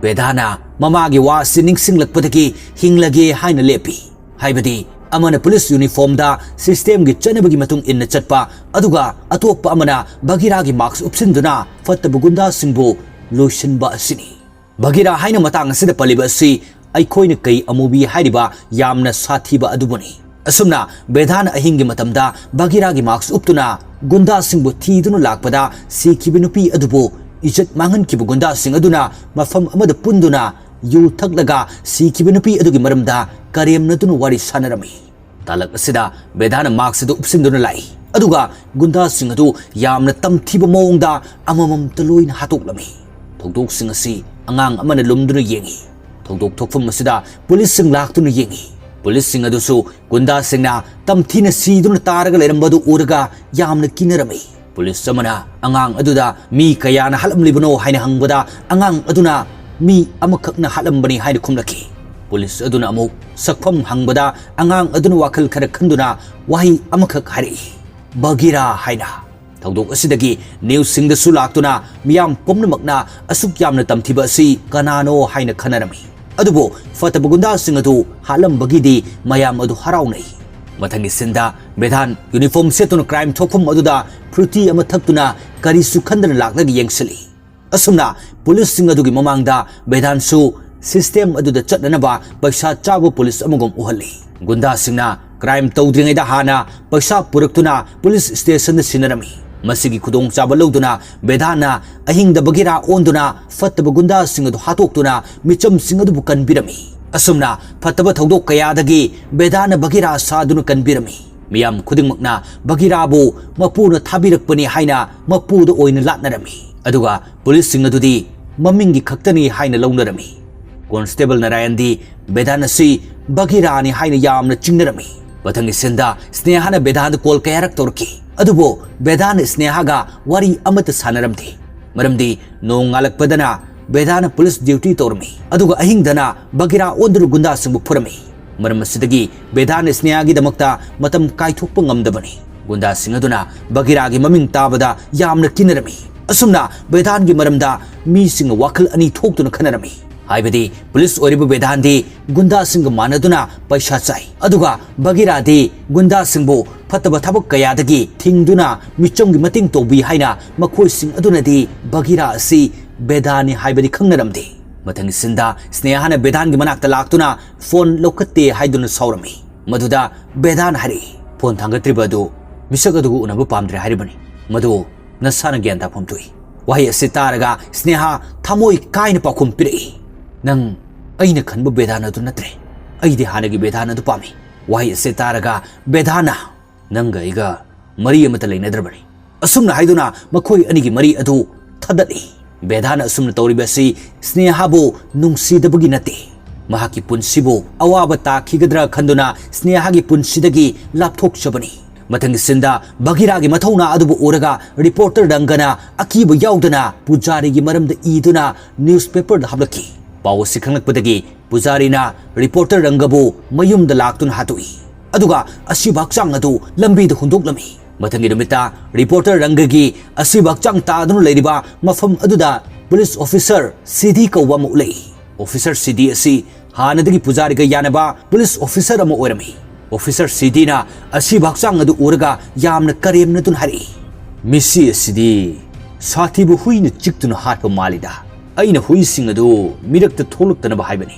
ꯕꯦꯗꯥꯅ ꯃꯃꯥꯒꯤ ꯋꯥ ꯑꯁꯤ ꯅꯤꯡꯁꯤꯡꯂꯛꯄꯗꯒꯤ ꯍꯤꯡꯂꯒꯦ ꯍꯥꯏꯅ ꯂꯦꯞꯄꯤ꯫ ꯍꯥꯏꯕꯗꯤ, ꯑꯃꯅ ꯄꯨꯂꯤꯁ ꯌꯨꯅꯤꯐꯣꯔꯝꯗ systemꯒꯤ ꯆꯠꯅꯕꯒꯤ ꯃꯇꯨꯡ ꯏꯟꯅ ꯆꯠꯄ, ꯑꯗꯨꯒ ꯑꯇꯣꯞꯄ ꯑꯃꯅ ꯕꯒꯤꯔꯥꯒꯤ mask ꯎꯞꯁꯤꯟꯗꯨꯅ ꯐꯠꯇꯕ ꯒꯨꯟꯗꯥꯁꯤꯡꯕꯨ ꯂꯣꯏꯁꯤꯟꯕ ꯑꯁꯤꯅꯤ꯫ ꯕꯒꯤꯔꯥ ꯍꯥꯏꯅ ꯃꯇꯥꯡ ꯑꯁꯤꯗ ꯄꯜꯂꯤꯕ ꯑꯁꯤ ꯑꯩꯈꯣꯏꯅ ꯀꯩ ꯑꯃꯨꯕꯤ ꯍꯥꯏꯔꯤꯕ ꯌꯥꯝꯅ ꯁꯥꯊꯤꯕ ꯑꯗꯨꯕꯨꯅꯤ꯫ ꯑꯁꯨꯝꯅ ꯕꯦꯗꯥꯟ ꯑꯍꯤꯡꯒꯤ ꯃꯇꯝꯗ ꯕꯒꯤꯔꯥꯒꯤ mask ꯎꯞꯇꯨꯅ ꯒꯨꯟꯗꯥꯁꯤꯡꯕꯨ ꯊꯤꯗꯨꯅ ꯂꯥꯛꯄꯗ ꯁꯤꯈꯤꯕ ꯅꯨꯄꯤ ꯑꯗꯨꯕꯨ ꯏꯖꯠ ꯃꯥꯡꯍꯟꯈꯤꯕ ꯒꯨꯟꯗꯥꯁꯤꯡ ꯑꯗꯨꯅ ꯃꯐꯝ ꯑꯃꯗ ꯄꯨꯟꯗꯨꯅ ꯌꯨ ꯊꯛꯂꯒ ꯁꯤꯈꯤꯕ ꯅꯨꯄꯤ ꯑꯗꯨꯒꯤ ꯃꯔꯝꯗ ꯀꯔꯦꯝꯅꯗꯨꯅ ꯋꯥꯔꯤ ꯁꯥꯟꯅꯔꯝꯃꯤ꯫ ꯇꯥꯂꯛ ꯑꯁꯤꯗ ꯕꯦꯗꯥꯅ mask ꯑꯗꯨ ꯎꯞꯁꯤꯟꯗꯨꯅ ꯂꯥꯛꯏ, ꯑꯗꯨꯒ ꯒꯨꯟꯗꯥꯁꯤꯡ ꯑꯗꯨ ꯌꯥꯝꯅ ꯇꯝꯊꯤꯕ ꯃꯑꯣꯡꯗ ꯑꯃꯃꯝꯇ ꯂꯣꯏꯅ ꯍꯥꯠꯇꯣꯛꯂꯝꯃꯤ꯫ ꯊꯧꯗꯣꯛꯁꯤꯡ ꯑꯁꯤ ꯑꯉꯥꯡ ꯑꯃꯅ ꯂꯨꯝꯗꯨꯅ ꯌꯦꯡꯏ꯫ ꯊꯧꯗꯣꯛ ꯊꯣꯛꯐꯝ ꯑꯁꯤꯗ ꯄꯨꯂꯤꯁꯁꯤꯡ ꯂꯥꯛꯇꯨꯅ ꯌꯦꯡꯏ꯫ ꯄꯨꯂꯤꯁꯁꯤꯡ ꯑꯗꯨꯁꯨ ꯒꯨꯟꯗꯥꯁꯤꯡꯅ ꯇꯝꯊꯤꯅ ꯁꯤꯗꯨꯅ ꯇꯥꯔꯒ ꯂꯩꯔꯝꯕ ꯑꯗꯨ ꯎꯔꯒ ꯌꯥꯝꯅ ꯀꯤꯅꯔꯝꯃꯤ꯫ ꯄꯨꯂꯤꯁ ꯑꯃꯅ ꯑꯉꯥꯡ ꯑꯗꯨꯗ ꯃꯤ ꯀꯌꯥꯅ ꯍꯥꯠꯂꯝꯂꯤꯕꯅꯣ ꯍꯥꯏꯅ ꯍꯪꯕꯗ, ꯑꯉꯥꯡ ꯑꯗꯨꯅ ꯃꯤ ꯑꯃꯈꯛꯅ ꯍꯥꯠꯂꯝꯕꯅꯤ ꯍꯥꯏꯅ ꯈꯨꯝꯂꯛꯈꯤ꯫ ꯄꯨꯂꯤꯁ ꯑꯗꯨꯅ ꯑꯃꯨꯛ ꯁꯛꯐꯝ ꯍꯪꯕꯗ, ꯑꯉꯥꯡ ꯑꯗꯨꯅ ꯋꯥꯈꯜ ꯈꯔ ꯈꯟꯗꯨꯅ ꯋꯥꯍꯩ ꯑꯃꯈꯛ ꯍꯥꯏꯔꯛꯏ, "ꯕꯒꯤꯔꯥ" ꯍꯥꯏꯅ꯫ ꯊꯧꯗꯣꯛ ꯑꯁꯤꯗꯒꯤ newsꯁꯤꯡꯗꯁꯨ ꯂꯥꯛꯇꯨꯅ ꯃꯤꯌꯥꯝ ꯄꯨꯝꯅꯃꯛꯅ ꯑꯁꯨꯛ ꯌꯥꯝꯅ ꯇꯝꯊꯤꯕ ꯑꯁꯤ ꯀꯅꯥꯅꯣ ꯍꯥꯏꯅ ꯈꯟꯅꯔꯝꯃꯤ꯫ ꯑꯗꯨꯕꯨ ꯐꯠꯇꯕ ꯒꯨꯟꯗꯥꯁꯤꯡ ꯑꯗꯨ ꯍꯥꯠꯂꯝꯕꯒꯤꯗꯤ ꯃꯌꯥꯝ ꯑꯗꯨ ꯍꯔꯥꯎꯅꯩ꯫ ꯃꯊꯪꯒꯤ ꯁꯤꯟꯗ ꯕꯦꯗꯥꯟ ꯌꯨꯅꯤꯐꯣꯔꯝ ꯁꯦꯠꯇꯨꯅ ꯀ꯭ꯔꯥꯏꯝ ꯊꯣꯛꯐꯝ ꯑꯗꯨꯗ ꯐ꯭ꯔꯨꯇꯤ ꯑꯃ ꯊꯛꯇꯨꯅ ꯀꯔꯤꯁꯨ ꯈꯟꯗꯅ ꯂꯥꯛꯂꯒ ꯌꯦꯡꯁꯤꯜꯂꯤ꯫ ꯑꯁꯨꯝꯅ ꯄꯨꯂꯤꯁꯁꯤꯡ ꯑꯗꯨꯒꯤ ꯃꯃꯥꯡꯗ ꯕꯦꯗꯥꯟꯁꯨ system ꯑꯗꯨꯗ ꯆꯠꯅꯅꯕ ꯄꯩꯁꯥ ꯆꯥꯕ ꯄꯨꯂꯤꯁ ꯑꯃꯒꯨꯝ ꯎꯍꯜꯂꯤ꯫ ꯒꯨꯟꯗꯥꯁꯤꯡꯅ crime ꯇꯧꯗ꯭ꯔꯤꯉꯩꯗ ꯍꯥꯟꯅ ꯄꯩꯁꯥ ꯄꯨꯔꯛꯇꯨꯅ ꯄꯨꯂꯤꯁ stationꯗ ꯁꯤꯟꯅꯔꯝꯃꯤ꯫ ꯃꯁꯤꯒꯤ ꯈꯨꯗꯣꯡꯆꯥꯕ ꯂꯧꯗꯨꯅ ꯕꯦꯗꯥꯟꯅ ꯑꯍꯤꯡꯗ ꯕꯒꯤꯔꯥ ꯑꯣꯟꯗꯨꯅ ꯐꯠꯇꯕ ꯒꯨꯟꯗꯥꯁꯤꯡ ꯑꯗꯨ ꯍꯥꯠꯇꯣꯛꯇꯨꯅ ꯃꯤꯆꯝꯁꯤꯡ ꯑꯗꯨꯕꯨ ꯀꯟꯕꯤꯔꯝꯃꯤ꯫ ꯑꯁꯨꯝꯅ ꯐꯠꯇꯕ ꯊꯧꯗꯣꯛ ꯀꯌꯥꯗꯒꯤ ꯕꯦꯗꯥꯟꯅ ꯕꯒꯤꯔꯥ ꯁꯥꯗꯨꯅ ꯀꯟꯕꯤꯔꯝꯃꯤ꯫ ꯃꯤꯌꯥꯝ ꯈꯨꯗꯤꯡꯃꯛꯅ ꯕꯒꯤꯔꯥꯕꯨ ꯃꯄꯨꯅ ꯊꯥꯕꯤꯔꯛꯄꯅꯤ ꯍꯥꯏꯅ ꯃꯄꯨꯗ ꯑꯣꯏꯅ ꯂꯥꯠꯅꯔꯝꯃꯤ꯫ ꯑꯗꯨꯒ ꯄꯨꯂꯤꯁꯁꯤꯡ ꯑꯗꯨꯗꯤ ꯃꯃꯤꯡꯒꯤ ꯈꯛꯇꯅꯤ ꯍꯥꯏꯅ ꯂꯧꯅꯔꯝꯃꯤ꯫ ꯀꯣꯟꯁꯇꯦꯕꯜ ꯅꯥꯔꯥꯌꯟꯗꯤ ꯕꯦꯗꯥꯟ ꯑꯁꯤ ꯕꯒꯤꯔꯥꯅꯤ ꯍꯥꯏꯅ ꯌꯥꯝꯅ ꯆꯤꯡꯅꯔꯝꯃꯤ꯫ ꯃꯊꯪꯒꯤ ꯁꯤꯟꯗ ꯁ꯭ꯅꯦꯍꯥꯅ ꯕꯦꯗꯥꯟꯗ ꯀꯣꯜ ꯀꯌꯥꯔꯛ ꯇꯧꯔꯛꯈꯤ, ꯑꯗꯨꯕꯨ ꯕꯦꯗꯥꯟꯅ ꯁ꯭ꯅꯦꯍꯥꯒ ꯋꯥꯔꯤ ꯑꯃꯠꯇ ꯁꯥꯟꯅꯔꯝꯗꯦ꯫ ꯃꯔꯝꯗꯤ ꯅꯣꯡꯉꯥꯜꯂꯛꯄꯗꯅ ꯕꯦꯗꯥꯟꯅ ꯄꯨꯂꯤꯁ duty ꯇꯧꯔꯝꯃꯤ, ꯑꯗꯨꯒ ꯑꯍꯤꯡꯗꯅ ꯕꯒꯤꯔꯥ ꯑꯣꯟꯗꯨꯅ ꯒꯨꯟꯗꯥꯁꯤꯡꯕꯨ ꯐꯨꯔꯝꯃꯤ꯫ ꯃꯔꯝ ꯑꯁꯤꯗꯒꯤ ꯕꯦꯗꯥꯟꯅ ꯁ꯭ꯅꯦꯍꯥꯒꯤꯗꯃꯛꯇ ꯃꯇꯝ ꯀꯥꯏꯊꯣꯛꯄ ꯉꯝꯗꯕꯅꯤ꯫ ꯒꯨꯟꯗꯥꯁꯤꯡ ꯑꯗꯨꯅ ꯕꯒꯤꯔꯥꯒꯤ ꯃꯃꯤꯡ ꯇꯥꯕꯗ ꯌꯥꯝꯅ ꯀꯤꯅꯔꯝꯃꯤ꯫ ꯑꯁꯨꯝꯅ ꯕꯦꯗꯥꯟꯒꯤ ꯃꯔꯝꯗ ꯃꯤꯁꯤꯡꯅ ꯋꯥꯈꯜ ꯑꯅꯤ ꯊꯣꯛꯇꯨꯅ ꯈꯟꯅꯔꯝꯃꯤ꯫ ꯍꯥꯏꯕꯗꯤ ꯄꯨꯂꯤꯁ ꯑꯣꯏꯔꯤꯕ ꯕꯦꯗꯥꯟꯗꯤ ꯒꯨꯟꯗꯥꯁꯤꯡꯒ ꯃꯥꯟꯅꯗꯨꯅ ꯄꯩꯁꯥ ꯆꯥꯏ, ꯑꯗꯨꯒ ꯕꯒꯤꯔꯥꯗꯤ ꯒꯨꯟꯗꯥꯁꯤꯡꯕꯨ ꯐꯠꯇꯕ ꯊꯕꯛ ꯀꯌꯥꯗꯒꯤ ꯊꯤꯡꯗꯨꯅ ꯃꯤꯆꯝꯒꯤ ꯃꯇꯦꯡ ꯇꯧꯕꯤ ꯍꯥꯏꯅ ꯃꯈꯣꯏꯁꯤꯡ ꯑꯗꯨꯅꯗꯤ ꯕꯒꯤꯔꯥ ꯑꯁꯤ ꯕꯦꯗꯥꯟꯅꯤ ꯍꯥꯏꯕꯗꯤ ꯈꯪꯅꯔꯝꯗꯦ꯫ ꯃꯊꯪꯒꯤ ꯁꯤꯟꯗ ꯁ꯭ꯅꯦꯍꯥꯅ ꯕꯦꯗꯥꯟꯒꯤ ꯃꯅꯥꯛꯇ ꯂꯥꯛꯇꯨꯅ ꯐꯣꯟ ꯂꯧꯈꯠꯇꯦ ꯍꯥꯏꯗꯨꯅ ꯁꯥꯎꯔꯝꯃꯤ꯫ ꯃꯗꯨꯗ ꯕꯦꯗꯥꯟ ꯍꯥꯏꯔꯛꯏ, "ꯐꯣꯟ ꯊꯥꯡꯒꯠꯇ꯭ꯔꯤꯕ ꯑꯗꯨ ꯃꯤꯁꯛ ꯑꯗꯨꯒ ꯎꯅꯕ ꯄꯥꯝꯗ꯭ꯔꯦ ꯍꯥꯏꯔꯤꯕꯅꯤ꯫ ꯃꯗꯨ ꯅꯁꯥꯅ ꯒ꯭ꯌꯥꯟ ꯇꯥꯐꯝ ꯊꯣꯛꯏ꯫" ꯋꯥꯍꯩ ꯑꯁꯤ ꯇꯥꯔꯒ ꯁ꯭ꯅꯦꯍꯥ ꯊꯃꯣꯏ ꯀꯥꯏꯅ ꯄꯥꯎꯈꯨꯝ ꯄꯤꯔꯛꯏ, "ꯅꯪ ꯑꯩꯅ ꯈꯟꯕ ꯕꯦꯗꯥꯟ ꯑꯗꯨ ꯅꯠꯇ꯭ꯔꯦ꯫ ꯑꯩꯗꯤ ꯍꯥꯟꯅꯒꯤ ꯕꯦꯗꯥꯟ ꯑꯗꯨ ꯄꯥꯝꯃꯤ꯫" ꯋꯥꯍꯩ ꯑꯁꯤ ꯇꯥꯔꯒ ꯕꯦꯗꯥꯟꯅ, "ꯅꯪꯒ ꯑꯩꯒ ꯃꯔꯤ ꯑꯃꯠꯇ ꯂꯩꯅꯗ꯭ꯔꯕꯅꯤ꯫" ꯑꯁꯨꯝꯅ ꯍꯥꯏꯗꯨꯅ ꯃꯈꯣꯏ ꯑꯅꯤꯒꯤ ꯃꯔꯤ ꯑꯗꯨ ꯊꯗꯠꯂꯤ꯫ ꯕꯦꯗꯥꯟꯅ ꯑꯁꯨꯝꯅ ꯇꯧꯔꯤꯕ ꯑꯁꯤ ꯁ꯭ꯅꯦꯍꯥꯕꯨ ꯅꯨꯡꯁꯤꯗꯕꯒꯤ ꯅꯠꯇꯦ꯫ ꯃꯍꯥꯛꯀꯤ ꯄꯨꯟꯁꯤꯕꯨ ꯑꯋꯥꯕ ꯇꯥꯈꯤꯒꯗ꯭ꯔꯥ ꯈꯟꯗꯨꯅ ꯁ꯭ꯅꯦꯍꯥꯒꯤ ꯄꯨꯟꯁꯤꯗꯒꯤ ꯂꯥꯞꯊꯣꯛꯆꯕꯅꯤ꯫ ꯃꯊꯪꯒꯤ ꯁꯤꯟꯗ ꯕꯒꯤꯔꯥꯒꯤ ꯃꯊꯧꯅꯥ ꯑꯗꯨꯕꯨ ꯎꯔꯒ ꯔꯤꯄꯣꯔꯇꯔ ꯔꯪꯒꯅ ꯑꯀꯤꯕ ꯌꯥꯎꯗꯅ ꯄꯨꯖꯥꯔꯤꯒꯤ ꯃꯔꯝꯗ ꯏꯗꯨꯅ ꯅ꯭ꯌꯨꯁꯄꯦꯄꯔꯗ ꯍꯥꯞꯂꯛꯈꯤ꯫ ꯄꯥꯎ ꯑꯁꯤ ꯈꯪꯂꯛꯄꯗꯒꯤ ꯄꯨꯖꯥꯔꯤꯅ ꯔꯤꯄꯣꯔꯇꯔ ꯔꯪꯒꯕꯨ ꯃꯌꯨꯝꯗ ꯂꯥꯛꯇꯨꯅ ꯍꯥꯠꯇꯣꯛꯏ, ꯑꯗꯨꯒ ꯑꯁꯤꯕ ꯍꯛꯆꯥꯡ ꯑꯗꯨ ꯂꯝꯕꯤꯗ ꯍꯨꯟꯗꯣꯛꯂꯝꯃꯤ꯫ ꯃꯊꯪꯒꯤ ꯅꯨꯃꯤꯠꯇ ꯔꯤꯄꯣꯔꯇꯔ ꯔꯪꯒꯒꯤ ꯑꯁꯤꯕ ꯍꯛꯆꯥꯡ ꯇꯥꯗꯨꯅ ꯂꯩꯔꯤꯕ ꯃꯐꯝ ꯑꯗꯨꯗ ꯄꯨꯂꯤꯁ ꯑꯣꯐꯤꯁꯥꯔ ꯁꯤꯗꯤ ꯀꯧꯕ ꯑꯃ ꯎꯠꯂꯛꯏ꯫ ꯑꯣꯐꯤꯁꯥꯔ ꯁꯤꯗꯤ ꯑꯁꯤ ꯍꯥꯟꯅꯗꯒꯤ ꯄꯨꯖꯥꯔꯤꯒ ꯌꯥꯅꯕ ꯄꯨꯂꯤꯁ ꯑꯣꯐꯤꯁꯥꯔ ꯑꯃ ꯑꯣꯏꯔꯝꯃꯤ꯫ ꯑꯣꯐꯤꯁꯥꯔ ꯁꯤꯗꯤꯅ ꯑꯁꯤꯕ ꯍꯛꯆꯥꯡ ꯑꯗꯨ ꯎꯔꯒ ꯌꯥꯝꯅ ꯀꯔꯦꯝꯅꯗꯨꯅ ꯍꯥꯏꯔꯛꯏ, "ꯃꯤꯁꯤ ꯑꯁꯤꯗꯤ ꯁꯥꯊꯤꯕ ꯍꯨꯏꯅ ꯆꯤꯛꯇꯨꯅ ꯍꯥꯠꯄ ꯃꯥꯜꯂꯤꯗ꯫ "ꯑꯩꯅ ꯍꯨꯏꯁꯤꯡ ꯑꯗꯨ ꯃꯤꯔꯛꯇ ꯊꯣꯛꯂꯛꯇꯅꯕ ꯍꯥꯏꯕꯅꯤ꯫